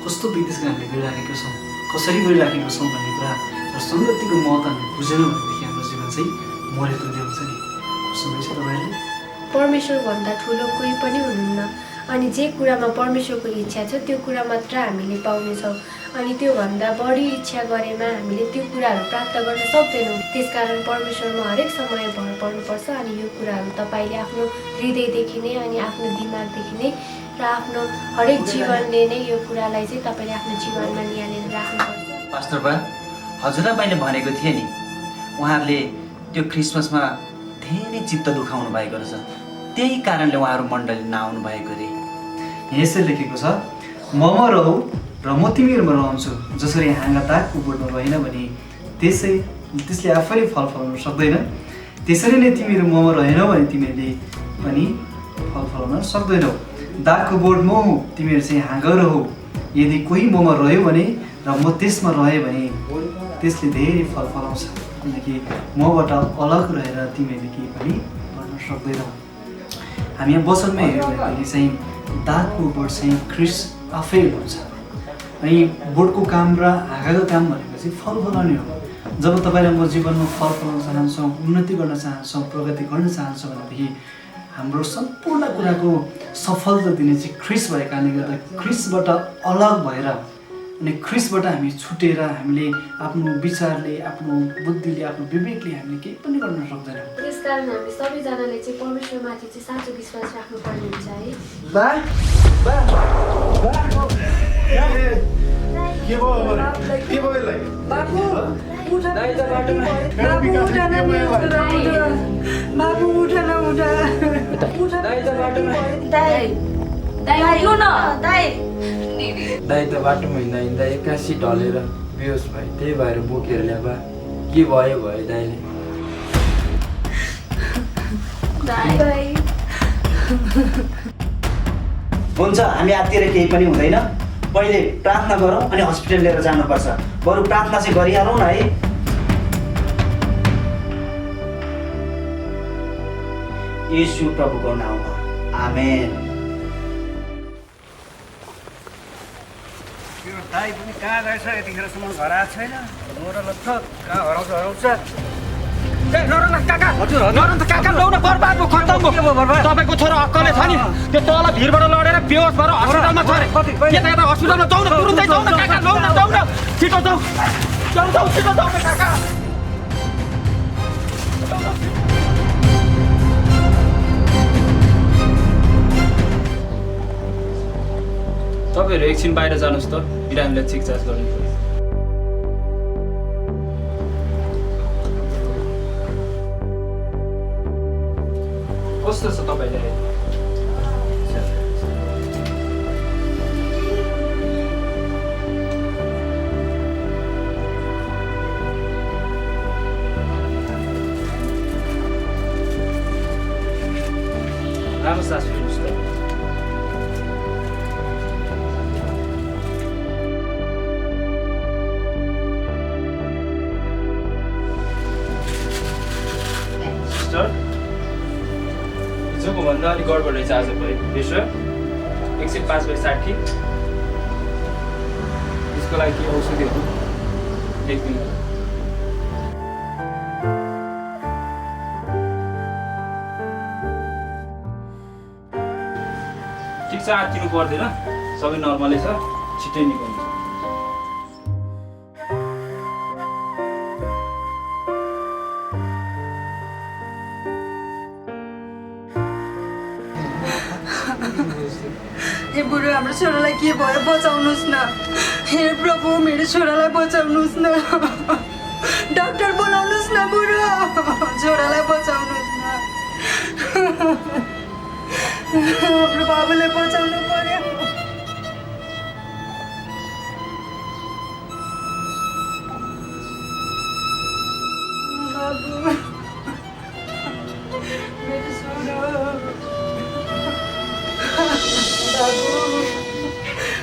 कस्तो व्यक्तिसँग हामीले गरिराखेका छौँ कसरी गरिराखेका छौँ भन्ने कुरा र सङ्गतिको महत्त्व हामीले बुझेनौँ भनेदेखि हाम्रो जीवन चाहिँ मरेको हुन्छ नि सुन्दैछ तपाईँहरूले परमेश्वरभन्दा ठुलो कोही पनि हुनुहुन्न अनि जे कुरामा परमेश्वरको इच्छा छ त्यो कुरा मात्र हामीले पाउनेछौँ अनि त्योभन्दा बढी इच्छा गरेमा हामीले त्यो कुराहरू प्राप्त गर्न सक्दैनौँ। त्यसकारण परमेश्वरमा हरेक समय भर पर्नुपर्छ। अनि यो कुराहरू तपाईँले आफ्नो हृदयदेखि नै अनि आफ्नो दिमागदेखि नै र आफ्नो हरेक जीवनले नै यो कुरालाई चाहिँ तपाईँले आफ्नो जीवनमा निहालेर राख्नुपर्छ। पास्टर बा, हजुरलाई मैले भनेको थिएँ नि, उहाँहरूले त्यो क्रिसमसमा धेरै चित्त दुखाउनु भएको रहेछ, त्यही कारणले उहाँहरू मण्डली नआउनु भएको अरे। यसै लेखेको छ, ममा रहौ र म तिमीहरूमा रहन्छु। जसरी हाँगा तागको बोटमा रहेन भने त्यसले आफैले फल फलाउन सक्दैन, त्यसरी नै तिमीहरू ममा रहेनौ भने तिमीहरूले पनि फल फलाउन सक्दैनौ। दागको बोट म हुँ, तिमीहरू चाहिँ हाँगा रहौ। यदि कोही ममा रह्यो भने र म त्यसमा रहेँ भने त्यसले धेरै फल फलाउँछ, किनकि मबाट अलग रहेर तिमीहरूले केही पनि गर्न सक्दैनौ। हामी यहाँ वचनमा हेऱ्यौँ भने चाहिँ दागको बोट चाहिँ ख्रिस्ट आफै हुन्छ। अनि बोटको काम र हाँगाको काम भनेको चाहिँ फल फलाउने हो। जब तपाईँ र म जीवनमा फल फलाउन चाहन्छौँ, उन्नति गर्न चाहन्छौँ, प्रगति गर्न चाहन्छौँ भनेदेखि हाम्रो सम्पूर्ण कुराको सफलता दिने चाहिँ ख्रिस्ट भएको कारणले गर्दा ख्रिस्टबाट अलग भएर अनि ख्रिस्टबाट हामी छुटेर हामीले आफ्नो विचारले, आफ्नो बुद्धिले, आफ्नो विवेकले हामीले केही पनि गर्न सक्दैनौँ। त्यसकारण हामी सबैजनाले चाहिँ परमेश्वरमाथि चाहिँ साँचो विश्वास राख्नुपर्ने हुन्छ है। दाइ त बाटोमा हिँड्दा हिँड्दा एक्कासी ढलेर बेहोस भयो, त्यही भएर बोकेर ल्याबा। के भयो दाइले? हुन्छ, हामी आत्तिर केही पनि हुँदैन। पहिले प्रार्थना गरौँ अनि हस्पिटल लिएर जानुपर्छ। बरु प्रार्थना चाहिँ गरिहालौँ न है। येशू प्रभुको नाममा आमेन। दाइ पनि कहाँ गएछ? यतिखेरसम्म घर आएको छैन। नरन त कहाँ हराउँछ। तपाईँको छोरा अक्कले छ नि, त्यो तल भिरबाट लडेर बेहोस भएर हस्पिटलमा छ अरे। यता हस्पिटलमा जाउँ न, तुरुन्तै जाउँ न काका, जाउँ न छिटो जाउँ छिटो जाउँ न काका। तपाईँहरू एकछिन बाहिर जानुहोस् त, बिरामीलाई चेक जाँच गर्नु पर्यो। कस्तो छ तपाईँलाई? राम्रो सास फेर्नुहोस् त। हिजोको भन्दा अलिक गडबड रहेछ आज प्रेसर 105/60। यसको लागि के औषधिहरू लेखिदिनु। ठिक छ, आत्तिनु पर्दैन, सबै नर्मलै छ, छिट्टै निकाल्नु। हे बुढो, हाम्रो छोरालाई के भयो? बचाउनुहोस् न। हे प्रभु, मेरो छोरालाई बचाउनुहोस् न। डाक्टर बोलाउनुहोस् न बुढो, छोरालाई बचाउनुहोस् न। हाम्रो बाबुलाई बचाउनु पर्यो। बाबु, मेरो छोरा।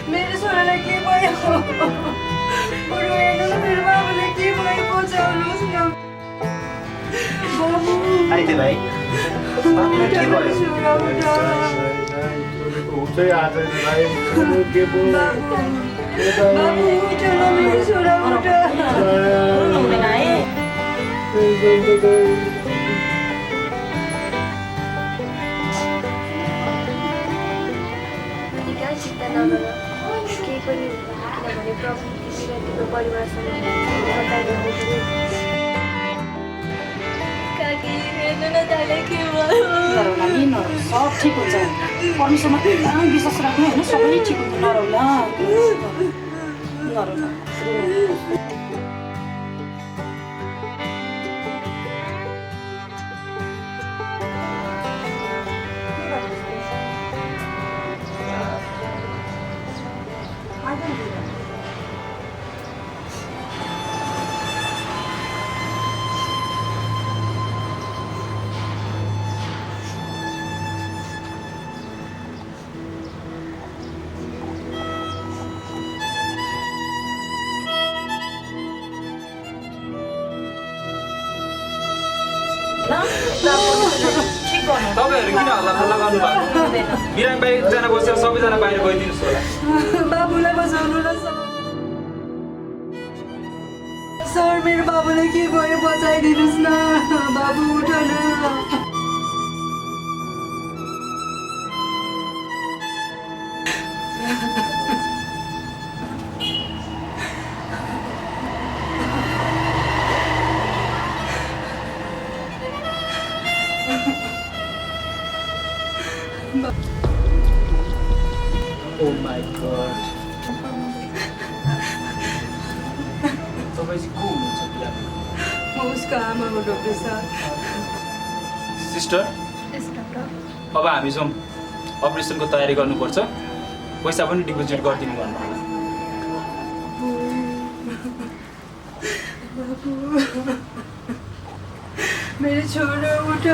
मेरो छोरालाई के भयो? बुढो, हेर्नु न, मेरो बाबुलाई के भयो? बचाउनुहोस् न बाबु। आइते भाइ, बाबुलाई के भयो? चिन्ता नगर, केही पनि हुँदैन, किनभने प्रभु तिम्रो परिवारसँग बताइदिनु पनि। काकी हेर्नु न दाइलाई के भयो। नरौला नि नरौ सब ठिक हुन्छ परमेश्वरमा एकदम विश्वास राख्नु होइन सबै ठिक हुन्छ नरौला नरौला तपाईँहरू किन हल्ला खल्ला गर्नु भएको बिरामी बाहिर एकजना बसेर सबैजना बाहिर गइदिनुहोस् होला बाबुलाई बचाउनु न सर मेरो बाबुलाई के भयो बचाइदिनुहोस् न बाबु उठ न Oh my God. तपाईँ चाहिँ को हुनुहुन्छ बिरामी? म उसको आमा हो डक्टर साहब। सिस्टर अब हामी जाउँ अपरेसनको तयारी गर्नुपर्छ पैसा पनि डिपोजिट गरिदिनु भन्नु मेरो छोरो उठ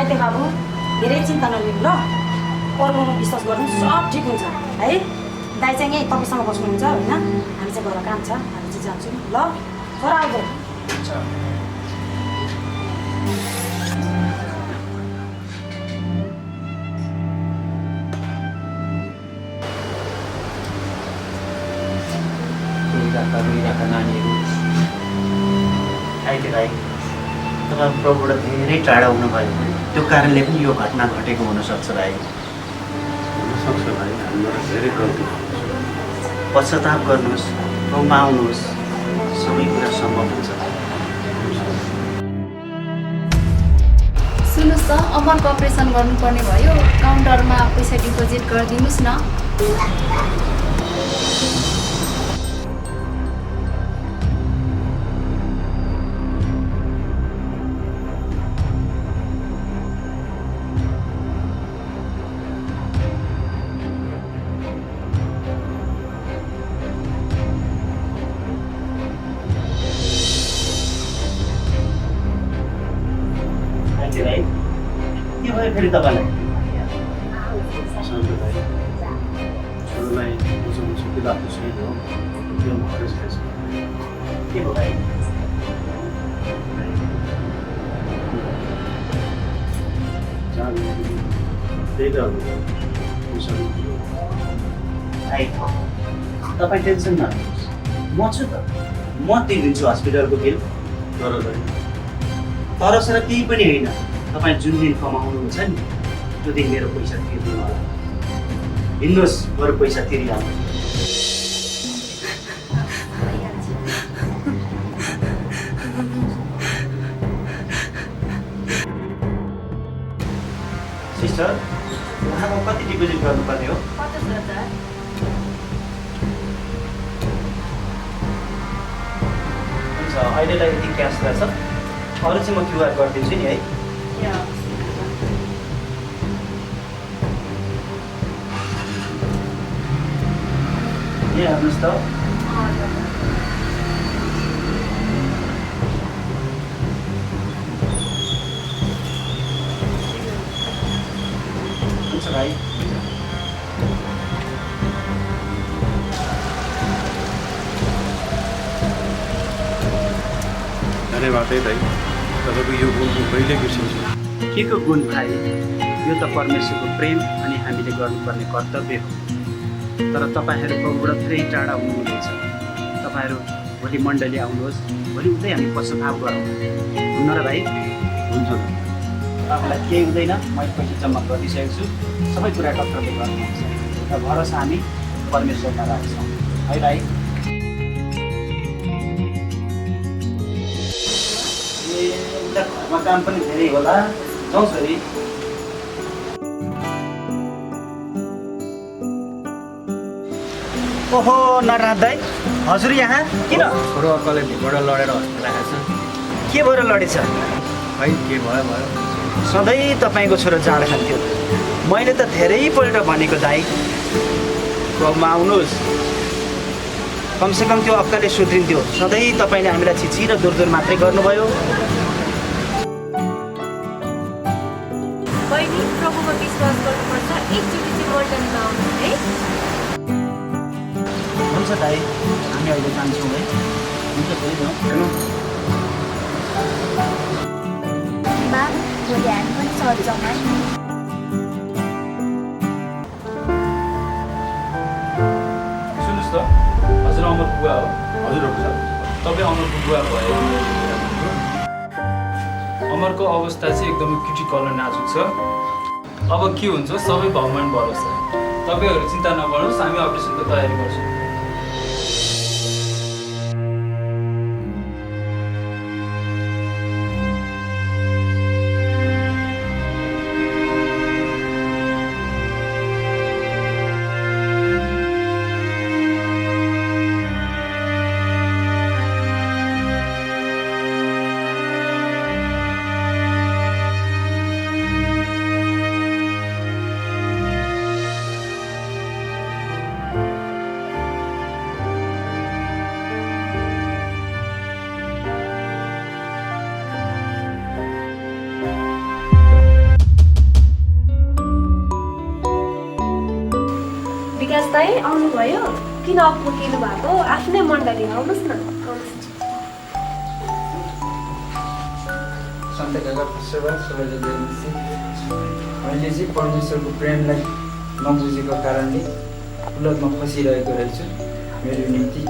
आइते बाबु धेरै चिन्ता नलिनु ल परममा विश्वास गर्नु सब ठिक हुन्छ है दाइ चाहिँ यहीँ तपाईँसँग बस्नुहुन्छ होइन हामी चाहिँ घर काम छ हामी चाहिँ जान्छौँ ल छोरा आउँछ रोइरहेका नानीहरू आइते भाइ तपाईँ प्रभुबाट धेरै टाढा हुनुभयो भने त्यो कारणले पनि यो घटना घटेको हुनसक्छ भाइ हुनसक्छ भाइ हाम्रो धेरै गल्ती पश्चाताप गर्नुहोस् गाउँमा आउनुहोस् सबै कुरा सम्भव हुन्छ सुन्नुहोस् त अमरको अपरेसन गर्नुपर्ने भयो काउन्टरमा पैसा डिपोजिट गरिदिनुहोस् न के भयो फेरि तपाईँलाई छोरोलाई बुझाउनु सकिरहेको छैन त्यो भएर छैछ के भयो भाइ त्यही त तपाईँ टेन्सन नलिनुहोस् म छु त म तिर्दिन्छु हस्पिटलको बिल तर सर केही पनि होइन तपाईँ जुन दिन कमाउनुहुन्छ नि त्यो दिन मेरो पैसा तिर्नु होला हिँड्नुहोस् बरु पैसा तिरिहाल्नु सिस्टर उहाँको कति डिपोजिट गर्नुपर्ने हो 50,000 हुन्छ अहिलेलाई यति क्यास रहेछ अरू चाहिँ म क्युआर गरिदिन्छु नि है ए हेर्नुहोस् त हुन्छ भाइ धन्यवाद है दाइ तपाईँको यो गुण म कहिले बिर्सिन्छु के को गुण भाइ यो त परमेश्वरको प्रेम अनि हामीले गर्नुपर्ने कर्तव्य हो तर तपाईँहरू प्रभुबाट धेरै टाढा हुनुहुँदैछ। तपाईँहरू भोलि मण्डली आउनुहोस्, भोलि उतै हामी पश्चाताप गरौँ, हुन्न र भाइ? हुन्छ। तपाईँलाई केही हुँदैन, मैले पैसा जम्मा गरिसकेको छु, सबै कुरा डक्टरले गर्नुहुन्छ र भरोसा हामी परमेश्वरमा राख्छौँ है भाइ। उता घरमा काम पनि धेरै होला, जाउँ छोरी। ओहो नरनाथ दाइ, हजुर यहाँ किन? छोरो अर्कोले भिडबाट लडेर हस्पिटल आएको छ। के भएर लडेछ? खै के भयो। सधैँ तपाईँको छोरो जाँड खान्थ्यो। मैले त धेरैपल्ट भनेको दाइ, गाउँमा आउनुहोस्, कमसेकम त्यो अक्काले सुध्रिन्थ्यो। सधैँ तपाईँले हामीलाई छिछि र दुरदुर मात्रै गर्नुभयो। बहिनी, प्रभुमा विश्वास गर्नुपर्छ, एकचोटि चाहिँ मण्डलीमा आउनुहोस् है। हुन्छ दाइ, हामी अहिले जान्छौँ है। हुन्छ फेरि जाउँ। बा भोलि हामी पनि चर्च जाउँ है। सुन्नुहोस् त, हजुर अमर बुवा हो? हजुर तपाईँ अमरको बुवा भयो। अमरको अवस्था चाहिँ एकदमै क्रिटिकल र नाजुक छ। अब के हुन्छ सबै भगवान् भरोसा। तपाईँहरू चिन्ता नगर्नुहोस्, हामी अपरेसनको तयारी गर्छौँ। विकास दाइ आउनुभयो? किन अपुकिनु भएको? आफ्नै मण्डली आउनुहोस् न। सन्त काका सेवा सबैले दिनुहोस्। मैले चाहिँ परमेश्वरको प्रेमलाई नबुझेको कारणले उलटमा फसिरहेको रहेछु। मेरो निम्ति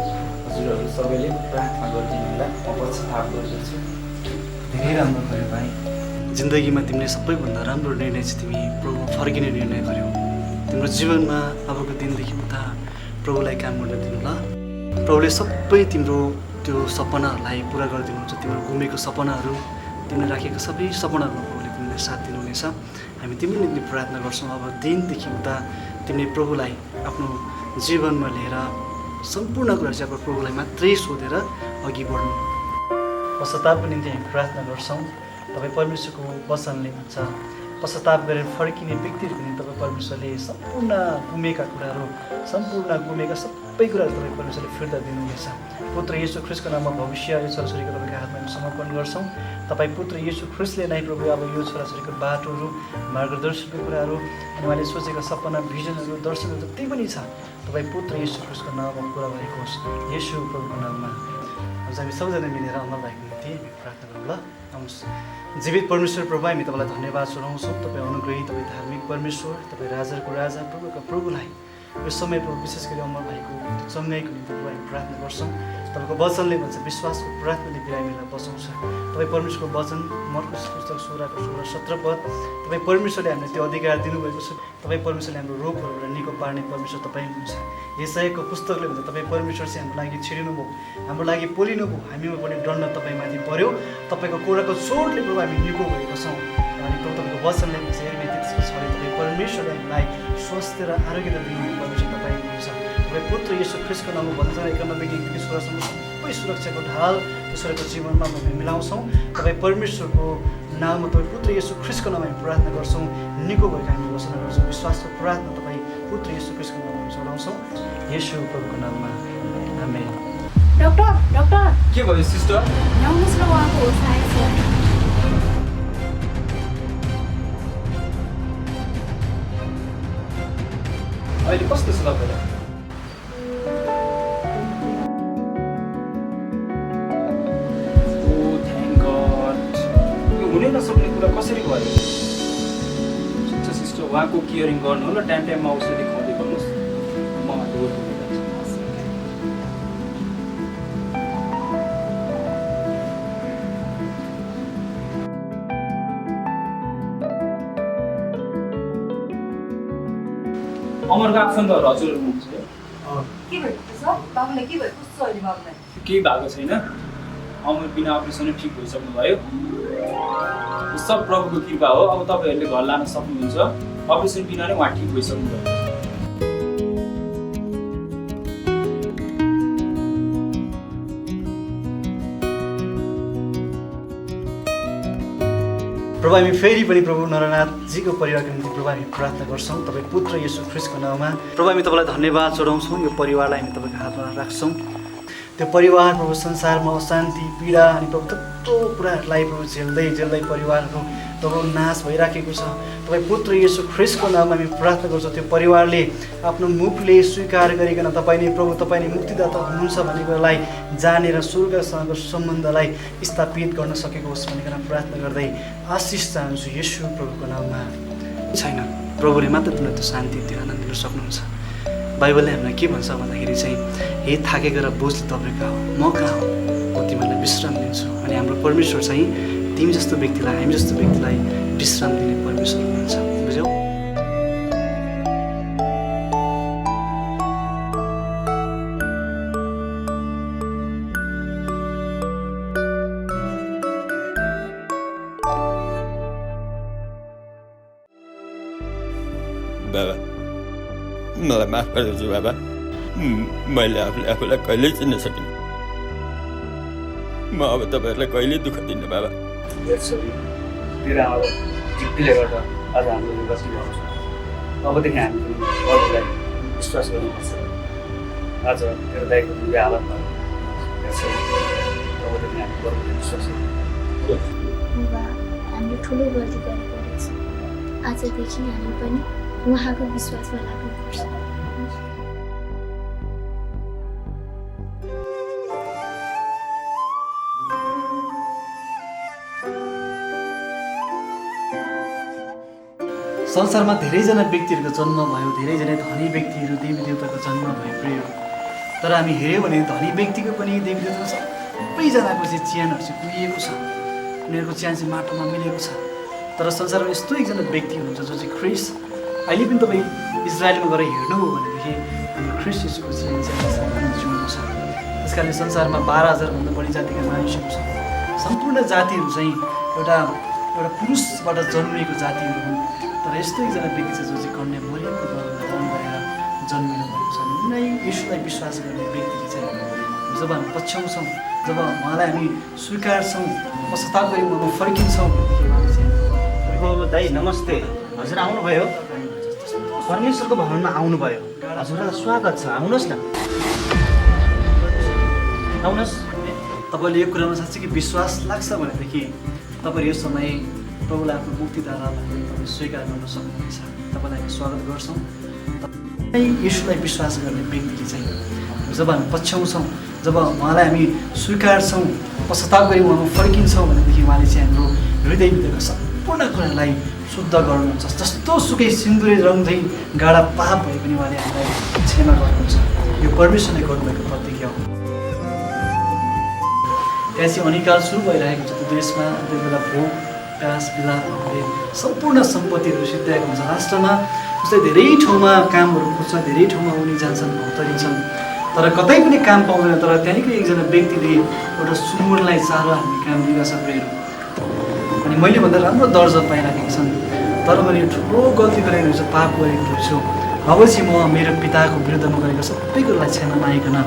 हजुरहरू सबैले प्रार्थना गरिदिनु होला। म पश्चाताप गर्दछु। धेरै राम्रो गर्यो भाइ। जिन्दगीमा तिमीले सबैभन्दा राम्रो निर्णय चाहिँ तिमी प्रभुमा फर्किने निर्णय गर्यौ। तिम्रो जीवनमा अबको दिनदेखि उता प्रभुलाई काम गर्न दिनु ल। प्रभुले सबै तिम्रो त्यो सपनाहरूलाई पुरा गरिदिनुहुन्छ। तिम्रो गुमेको सपनाहरू, तिमीले राखेको सबै सपनाहरूमा प्रभुले तिमीलाई साथ दिनुहुनेछ। हामी तिम्रो निम्ति प्रार्थना गर्छौँ। अब दिनदेखि उता तिमीले प्रभुलाई आफ्नो जीवनमा लिएर सम्पूर्ण कुरा चाहिँ अब प्रभुलाई मात्रै सोधेर अघि बढ्नु। पश्चातापको निम्ति हामी प्रार्थना गर्छौँ। तपाईँ परमेश्वरको वचनले भन्छ, पश्चाताप गरेर फर्किने व्यक्तिहरूको निम्ति तपाईँ परमेश्वरले सम्पूर्ण गुमेका कुराहरू, सम्पूर्ण गुमेका सबै कुराहरू तपाईँ परमेश्वरले फिर्ता दिनुहुनेछ। पुत्र येशू ख्रिस्टको नाममा भविष्य यो छोराछोरीको तपाईँको हातमा हामी समर्पण गर्छौँ। तपाईँ पुत्र येशू ख्रिस्टले नै प्रभु अब यो छोराछोरीको बाटोहरू, मार्गदर्शनको कुराहरू, उहाँले सोचेका सपना, भिजनहरू, दर्शनहरू जति पनि छ, तपाईँ पुत्र येशू ख्रिस्टको नाममा पुरा भएको होस्। येशू प्रभुको नाममा हामी सबैजना मिलेर अमर भएको निम्ति प्रार्थना गरौँ ल। आउनुहोस्। जीवित परमेश्वर प्रभु, हामी तपाईँलाई धन्यवाद चढाउँछौँ। तपाईँ अनुग्रही, तपाईँ धार्मिक परमेश्वर, तपाईँ राजाको राजा, प्रभुका प्रभुलाई यो समय प्रभु विशेष गरी अमर भाइको चङ्गाइको निम्ति प्रभु हामी प्रार्थना गर्छौँ। तपाईँको वचनले भन्छ विश्वासको प्रार्थनाले बिरामीलाई बचाउँछ। तपाईँ परमेश्वरको वचन मर्कुस पुस्तक 16:17 पद, तपाईँ परमेश्वरले हामीलाई त्यो अधिकार दिनुभएको छ। तपाईँ परमेश्वरले हाम्रो रोगहरूबाट निको पार्ने परमेश्वर तपाईँ हुनुहुन्छ। यसायाको पुस्तकले भन्छ तपाईँ परमेश्वर चाहिँ हाम्रो लागि छिरिनुभयो, हाम्रो लागि पोलिनुभयो, हामीमा पनि दण्ड तपाईँमाथि पर्यो, तपाईँको कोडाको चोटले प्रभु हामी निको भएको छौँ। अनि प्रभु तपाईँको वचनले भन्छ त्यसको छ तपाईँ परमेश्वरले हामीलाई स्वास्थ्य र आरोग्यता दिनुहुने परमेश्वर तपाईँ हुनुहुन्छ। तपाईँ पुत्र येशू ख्रिस्टको नाममा भन्छ 91-16 सबै सुरक्षाको ढाल ईश्वरको जीवनमा हामी मिलाउँछौँ। तपाईँ परमेश्वरको नाममा तपाईँ पुत्र येशू ख्रिस्टको नाममा हामी प्रार्थना गर्छौँ। निको भएको हामी घोषणा गर्छौँ। विश्वासको प्रार्थना तपाईँ पुत्र येशू ख्रिस्टको नाममा चढाउँछौँ। येशू प्रभुको नाममा आमेन। डक्टर के भयो सिस्टर? ल्याउनुहोस् न उहाँको होस आएछ। अहिले कस्तो छ तपाईँलाई? हुनै नसक्ने कुरा कसरी भयो? सिस्टर उहाँको केयरिङ गर्नु होला, टाइम टाइममा औषधि खुवाउँदै गर्नुहोस्। म अमरको आफन्तहरू हजुर हुनुहुन्छ के भएको छ बाबुलाई के भएको छ अहिले बाबुलाई केही भएको छैन अमर बिना अपरेसनै ठिक भइसक्नु भयो सब प्रभुको कृपा हो अब तपाईँहरूले घर लान सक्नुहुन्छ अपरेसन बिना नै उहाँ ठिक भइसक्नु भयो प्रभु हामी फेरि पनि प्रभु नरनाथजीको परिवारको निम्ति प्रभु हामी प्रार्थना गर्छौँ तपाईँ पुत्र येशू ख्रीष्टको नाममा प्रभु हामी तपाईँलाई धन्यवाद चढाउँछौँ यो परिवारलाई हामी तपाईँको हातमा राख्छौँ त्यो परिवार प्रभु संसारमा अशान्ति पीडा अनि प्रभु थुप्रो कुराहरूलाई प्रभु झेल्दै परिवारहरू प्रभु नाश भइराखेको छ तपाईँ पुत्र येशू ख्रीष्टको नाममा हामी प्रार्थना गर्छौँ त्यो परिवारले आफ्नो मुखले स्वीकार गरिकन तपाईँ नै प्रभु तपाईँ नै मुक्तिदाता हुनुहुन्छ भन्ने कुरालाई जानेर स्वर्गसँगको सम्बन्धलाई स्थापित गर्न सकेको होस् भनिकन प्रार्थना गर्दै आशिष चाहन्छु येशू प्रभुको नाममा छैन प्रभुले मात्र तिमीलाई त्यो शान्ति त्यो आनन्द दिन सक्नुहुन्छ बाइबलले हामीलाई के भन्छ भन्दाखेरि चाहिँ हे थाकेको र बोझले दब्रेका हो म कहाँ हो म तिमीहरूलाई विश्राम दिन्छु अनि हाम्रो परमेश्वर चाहिँ तिमी जस्तो व्यक्तिलाई हामी जस्तो व्यक्तिलाई विश्राम दिने परमेश्वर हुनुहुन्छ बुझ्यौ बाबा मलाई माफ गरिदिन्छु बाबा मैले आफूलाई कहिल्यै चिन्न सकिनँ म अब तपाईँहरूलाई कहिल्यै दुःख दिन्न बाबा तेरो आमा जिद्दीले गर्दा आज हाम्रो यो गल्ती भएको छ अबदेखि हामी अरूलाई विश्वास गर्नुपर्छ आज तेरो दाइको जुन हालत भयो अबदेखि हामी अरूलाई विश्वास गर्नुपर्छ हामीले ठुलो गल्ती गरेको रहेछ आजदेखि हामी पनि उहाँको विश्वासमा लाग्नुपर्छ संसारमा धेरैजना व्यक्तिहरूको जन्म भयो धेरैजना धनी व्यक्तिहरू देवी देवताको जन्म भइपुग्यो तर हामी हेऱ्यौँ भने धनी व्यक्तिको पनि देवी देवता सबैजनाको चाहिँ च्यानहरू चाहिँ कुहिएको छ उनीहरूको च्यान चाहिँ माटोमा मिलेको छ तर संसारमा यस्तो एकजना व्यक्ति हुनुहुन्छ जो चाहिँ ख्रिस्ट अहिले पनि तपाईँ इजरायलमा गएर हेर्नुभयो भनेदेखि हाम्रो ख्रिस्ट येशूको च्यान चाहिँ जिउनु छ त्यस कारणले संसारमा 12,000 भन्दा बढी जातिका मानिसहरू छन् सम्पूर्ण जातिहरू चाहिँ एउटा पुरुषबाट जन्मिएको जातिहरू हुन् तर यस्तो एकजना व्यक्ति छ जो चाहिँ कन्या मरियमको गर्भमा दान गरेर जन्मिनु भएको छ नै येशूलाई विश्वास गर्ने व्यक्तिले चाहिँ जब हामी पछ्याउँछौँ जब उहाँलाई हामी स्वीकार्छौँ पश्चाताप गरी उहाँमा फर्किन्छौँ दाइ नमस्ते हजुर आउनुभयो परमेश्वरको भवनमा आउनुभयो हजुरलाई स्वागत छ आउनुहोस् न आउनुहोस् तपाईँले यो कुरामा साँच्चै विश्वास लाग्छ भनेदेखि तपाईँ यो समय प्रभुलाई आफ्नो मुक्तिदातालाई तपाईँ स्वीकार गर्न सक्नुहुनेछ तपाईँलाई हामी स्वागत गर्छौँ येशूलाई विश्वास गर्ने व्यक्तिले चाहिँ जब हामी पछ्याउँछौँ जब उहाँलाई हामी स्वीकार्छौँ पश्चाताप गरी उहाँमा फर्किन्छौँ भनेदेखि उहाँले चाहिँ हाम्रो हृदयभित्रको सम्पूर्ण कुरालाई शुद्ध गर्नुहुन्छ जस्तो सुकै सिन्दुरे रङ चाहिँ गाढा पाप भए पनि उहाँले हामीलाई क्षमा गर्नुहुन्छ यो परमेश्वरले गर्नुभएको प्रतिज्ञा हो त्यहाँ चाहिँ अनिकाल सुरु भइरहेको छ त्यो देशमा त्यो बेला भोग प्यास बिलापहरूले सम्पूर्ण सम्पत्तिहरू सिद्ध्याएको हुन्छ राष्ट्रमा जस्तै धेरै ठाउँमा कामहरू खोज्छ धेरै ठाउँमा उनी जान्छन् भौतरिन्छन् तर कतै पनि काम पाउँदैन तर त्यहाँनिर एकजना व्यक्तिले एउटा सुँगुरलाई चारो हामी काम दिइरहेछ प्रेरो अनि मैले भन्दा राम्रो दर्जा पाइराखेका छन् तर मैले ठुलो गल्ती गरेको रहेछु पाप गरेको रहेछु अब चाहिँ म मेरो पिताको विरुद्धमा गरेको सबै कुरालाई क्षमा मागिकन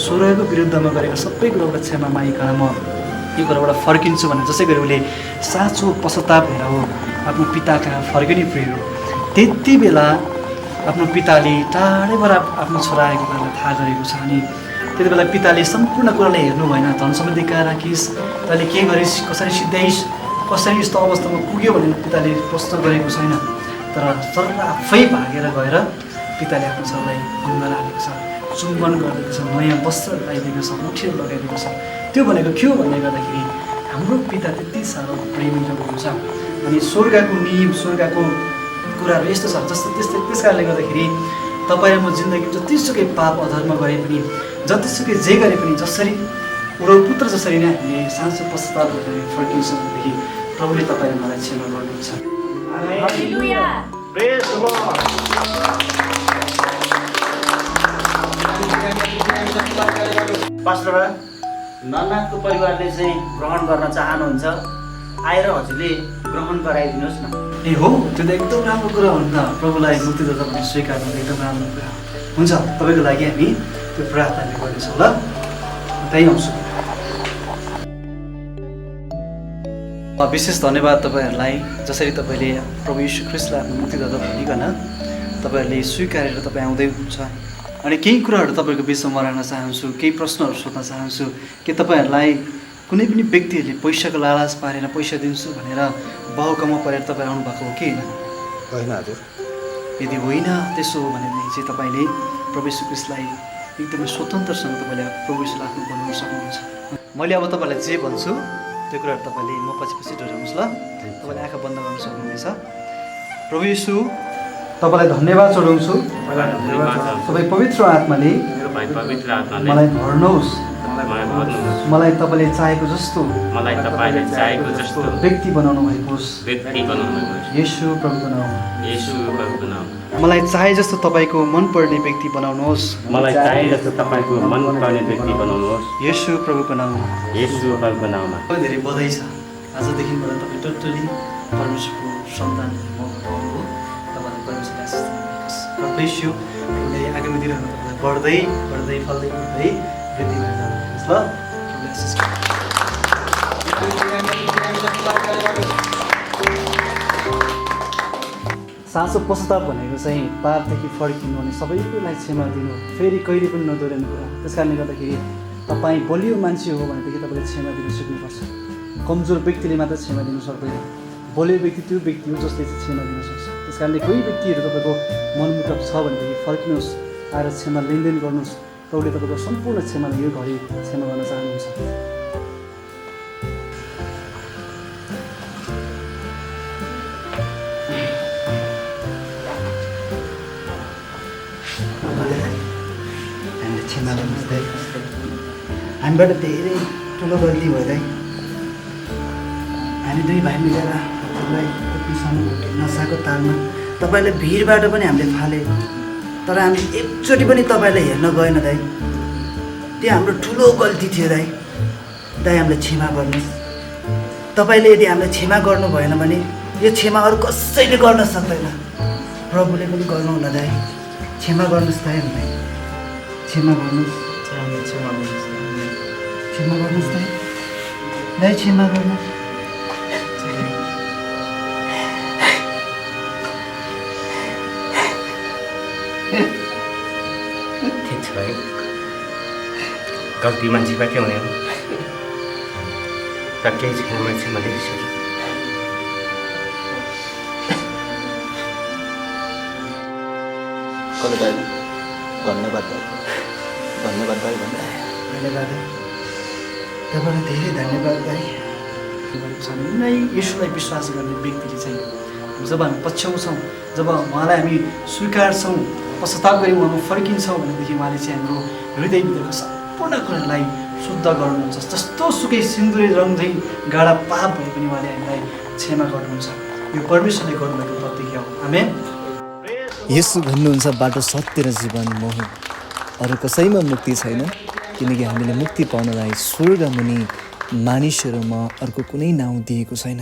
स्वर्गको विरुद्धमा गरेको सबै कुराबाट क्षमा मागिकन म यो कुराबाट फर्किन्छु भने जसै गरी उसले साँचो पश्चाताप हेर हो आफ्नो पिता कहाँ फर्किने प्रेरो त्यति बेला आफ्नो पिताले टाढैबाट आफ्नो छोरा आएको कुरालाई थाहा गरेको छ अनि त्यति बेला पिताले सम्पूर्ण कुरालाई हेर्नु भएन धन सम्बन्धी कहाँ राखिस् तैँले के गरिस् कसरी सिद्ध्याइस् कसरी यस्तो अवस्थामा पुग्यो भनेर पिताले प्रश्न गरेको छैन तर सर आफै भागेर गएर पिताले आफ्नो छोरालाई गुङ्गा हालेको छ चुम्बन गरिदिएको छ नयाँ वस्त्र लगाइदिएको छ मुठीहरू लगाइदिएको छ त्यो भनेको के हो भन्ने गर्दाखेरि हाम्रो पिता त्यति साह्रो प्रेमी हुनुहुन्छ अनि स्वर्गको नियम स्वर्गको कुराहरू यस्तो छ जस्तो त्यस कारणले गर्दाखेरि तपाईँ र म जिन्दगीमा जतिसुकै पाप अधर्म गरे पनि जतिसुकै जे गरे पनि जसरी उडौ पुत्र जसरी नै हामीले साँचो पश्चाताप गरेर फर्किन्छौँ भनेदेखि प्रभुले तपाईँ र मलाई क्षमा गर्नुहुन्छ। पास्टर नन्नाथको परिवारले चाहिँ ग्रहण गर्न चाहनुहुन्छ, आएर हजुरले ग्रहण गराइदिनुहोस् न। ए हो, त्यो त एकदम राम्रो कुरा हो नि त। प्रभुलाई मुक्तिदाता भन्ने स्वीकार गर्नु एकदम राम्रो कुरा हुन्छ। तपाईँको लागि हामी त्यो प्रार्थना गर्नेछौँ ल। त्यहीँ आउँछु। विशेष धन्यवाद तपाईँहरूलाई, जसरी तपाईँले प्रभु यीशु ख्रीष्टलाई आफ्नो मुक्तिदाता भनिकन तपाईँहरूले स्वीकारेर तपाईँ आउँदै हुनुहुन्छ। अनि केही कुराहरू तपाईँको बिचमा म राख्न चाहन्छु, केही प्रश्नहरू सोध्न चाहन्छु। के तपाईँहरूलाई कुनै पनि व्यक्तिहरूले पैसाको लालच पारेर पैसा दिन्छु भनेर बहुकमा परेर तपाईँ आउनुभएको हो कि होइन? होइन हजुर। यदि होइन त्यसो हो भनेदेखि चाहिँ तपाईँले प्रभु यीशु ख्रीष्टलाई एकदमै स्वतन्त्रसँग तपाईँले प्रभु यीशुलाई आफ्नो बनाउन सक्नुहुन्छ। मैले अब तपाईँलाई जे भन्छु त्यो कुराहरू तपाईँले म पछि पछि डराउनुहोस् ल। तपाईँले आँखा बन्द गर्न सक्नुहुनेछ। प्रभु यीशु तपाईँलाई धन्यवाद चढाउँछु। तपाईँ पवित्र आत्माले मलाई भर्नुहोस्, मलाई तपाईँले चाहेको जस्तो व्यक्ति बनाउनु भएको होस्। येशू प्रभुको नाम। मलाई चाहे जस्तो तपाईँको मनपर्ने व्यक्ति बनाउनुहोस्। येशू प्रभुको नाम। धेरै बधाई छ। आजदेखिबाट तपाईँ टोटली परमेश्वरको सन्तान हो। तपाईँलाई परमेश्वरले आशिष दिनुहोस्। God bless you. आगामी दिनहरूमा तपाईँलाई बढ्दै बढ्दै फल्दै फल्दै वृद्धि भएर जानुहोस् ल। प्रभुले आशिष साँचो पश्चाताप भनेको चाहिँ पापदेखि फर्किनु अनि सबैलाई क्षमा दिनु, फेरि कहिले पनि नदोहोऱ्याउनु कुरा। त्यस कारणले गर्दाखेरि तपाईँ बलियो मान्छे हो भनेदेखि तपाईँले क्षमा दिन सिक्नुपर्छ। कमजोर व्यक्तिले मात्र क्षमा दिनु सक्दैन। बलियो व्यक्ति त्यो व्यक्ति हो जसले चाहिँ क्षमा दिन सक्छ। त्यस कारणले कोही व्यक्तिहरू तपाईँको मनमुटाव छ भनेदेखि फर्किनुहोस्, आएर क्षमा लेनदेन गर्नुहोस्। प्रभुले तपाईँको सम्पूर्ण क्षमालाई यो घडी क्षमा गर्न चाहनुहुन्छ। हामीले क्षमा गर्नुहोस् दाइ, हामीबाट धेरै ठुलो गल्ती भयो दाइ। हामी दुई भाइ मिलेर तपाईँलाई पिसाउनु नसाको तालमा तपाईँले भिडबाट पनि हामीले फाले, तर हामी एकचोटि पनि तपाईँलाई हेर्न गएन दाइ। त्यो हाम्रो ठुलो गल्ती थियो दाइ। दाइ हामीलाई क्षमा गर्नुहोस्। तपाईँले यदि हामीलाई क्षमा गर्नु भएन भने यो क्षमा अरू कसैले गर्न सक्दैन। प्रभुले पनि गर्नुहुन्न दाइ। क्षमा गर्नुहोस् दाइ, हामीलाई क्षमा गर्नुहोस्। क्षमा गर्नुहोस् दाइ। दाइ क्षमा गर्नुहोस्। ठिक छ भाइ, गल्ती मान्छेबाटै हुने हो र केही छैन मान्छे मैले यसरी दाइ धन्यवाद दाइ, धन्यवाद दाइ भन्दा धन्यवाद दाइ, तपाईँलाई धेरै धन्यवाद दाइ। नै यसुलाई विश्वास गर्ने व्यक्तिले चाहिँ जब हामी पछ्याउँछौँ, जब उहाँलाई हामी स्वीकार्छौँ, पश्चाताप गरी उहाँमा फर्किन्छौँ भनेदेखि उहाँले चाहिँ हाम्रो हृदयभित्रको सम्पूर्ण कुरालाई शुद्ध गर्नुहुन्छ। जस्तो सुकै सिन्दुरे रङझै गाढा पाप भए पनि उहाँले हामीलाई क्षमा गर्नुहुन्छ। यो परमेश्वरले गर्नुभएको प्रतिज्ञा हो। आमेन। यसो भन्नुहुन्छ, बाटो सत्य र जीवन म हुँ, अरू कसैमा मुक्ति छैन, किनकि हामीले मुक्ति पाउनलाई स्वर्ग मुनि मानिसहरूमा अर्को कुनै नाउँ दिएको छैन।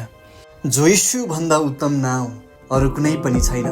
जो यीशु भन्दा उत्तम नाउँ अरू कुनै पनि छैन।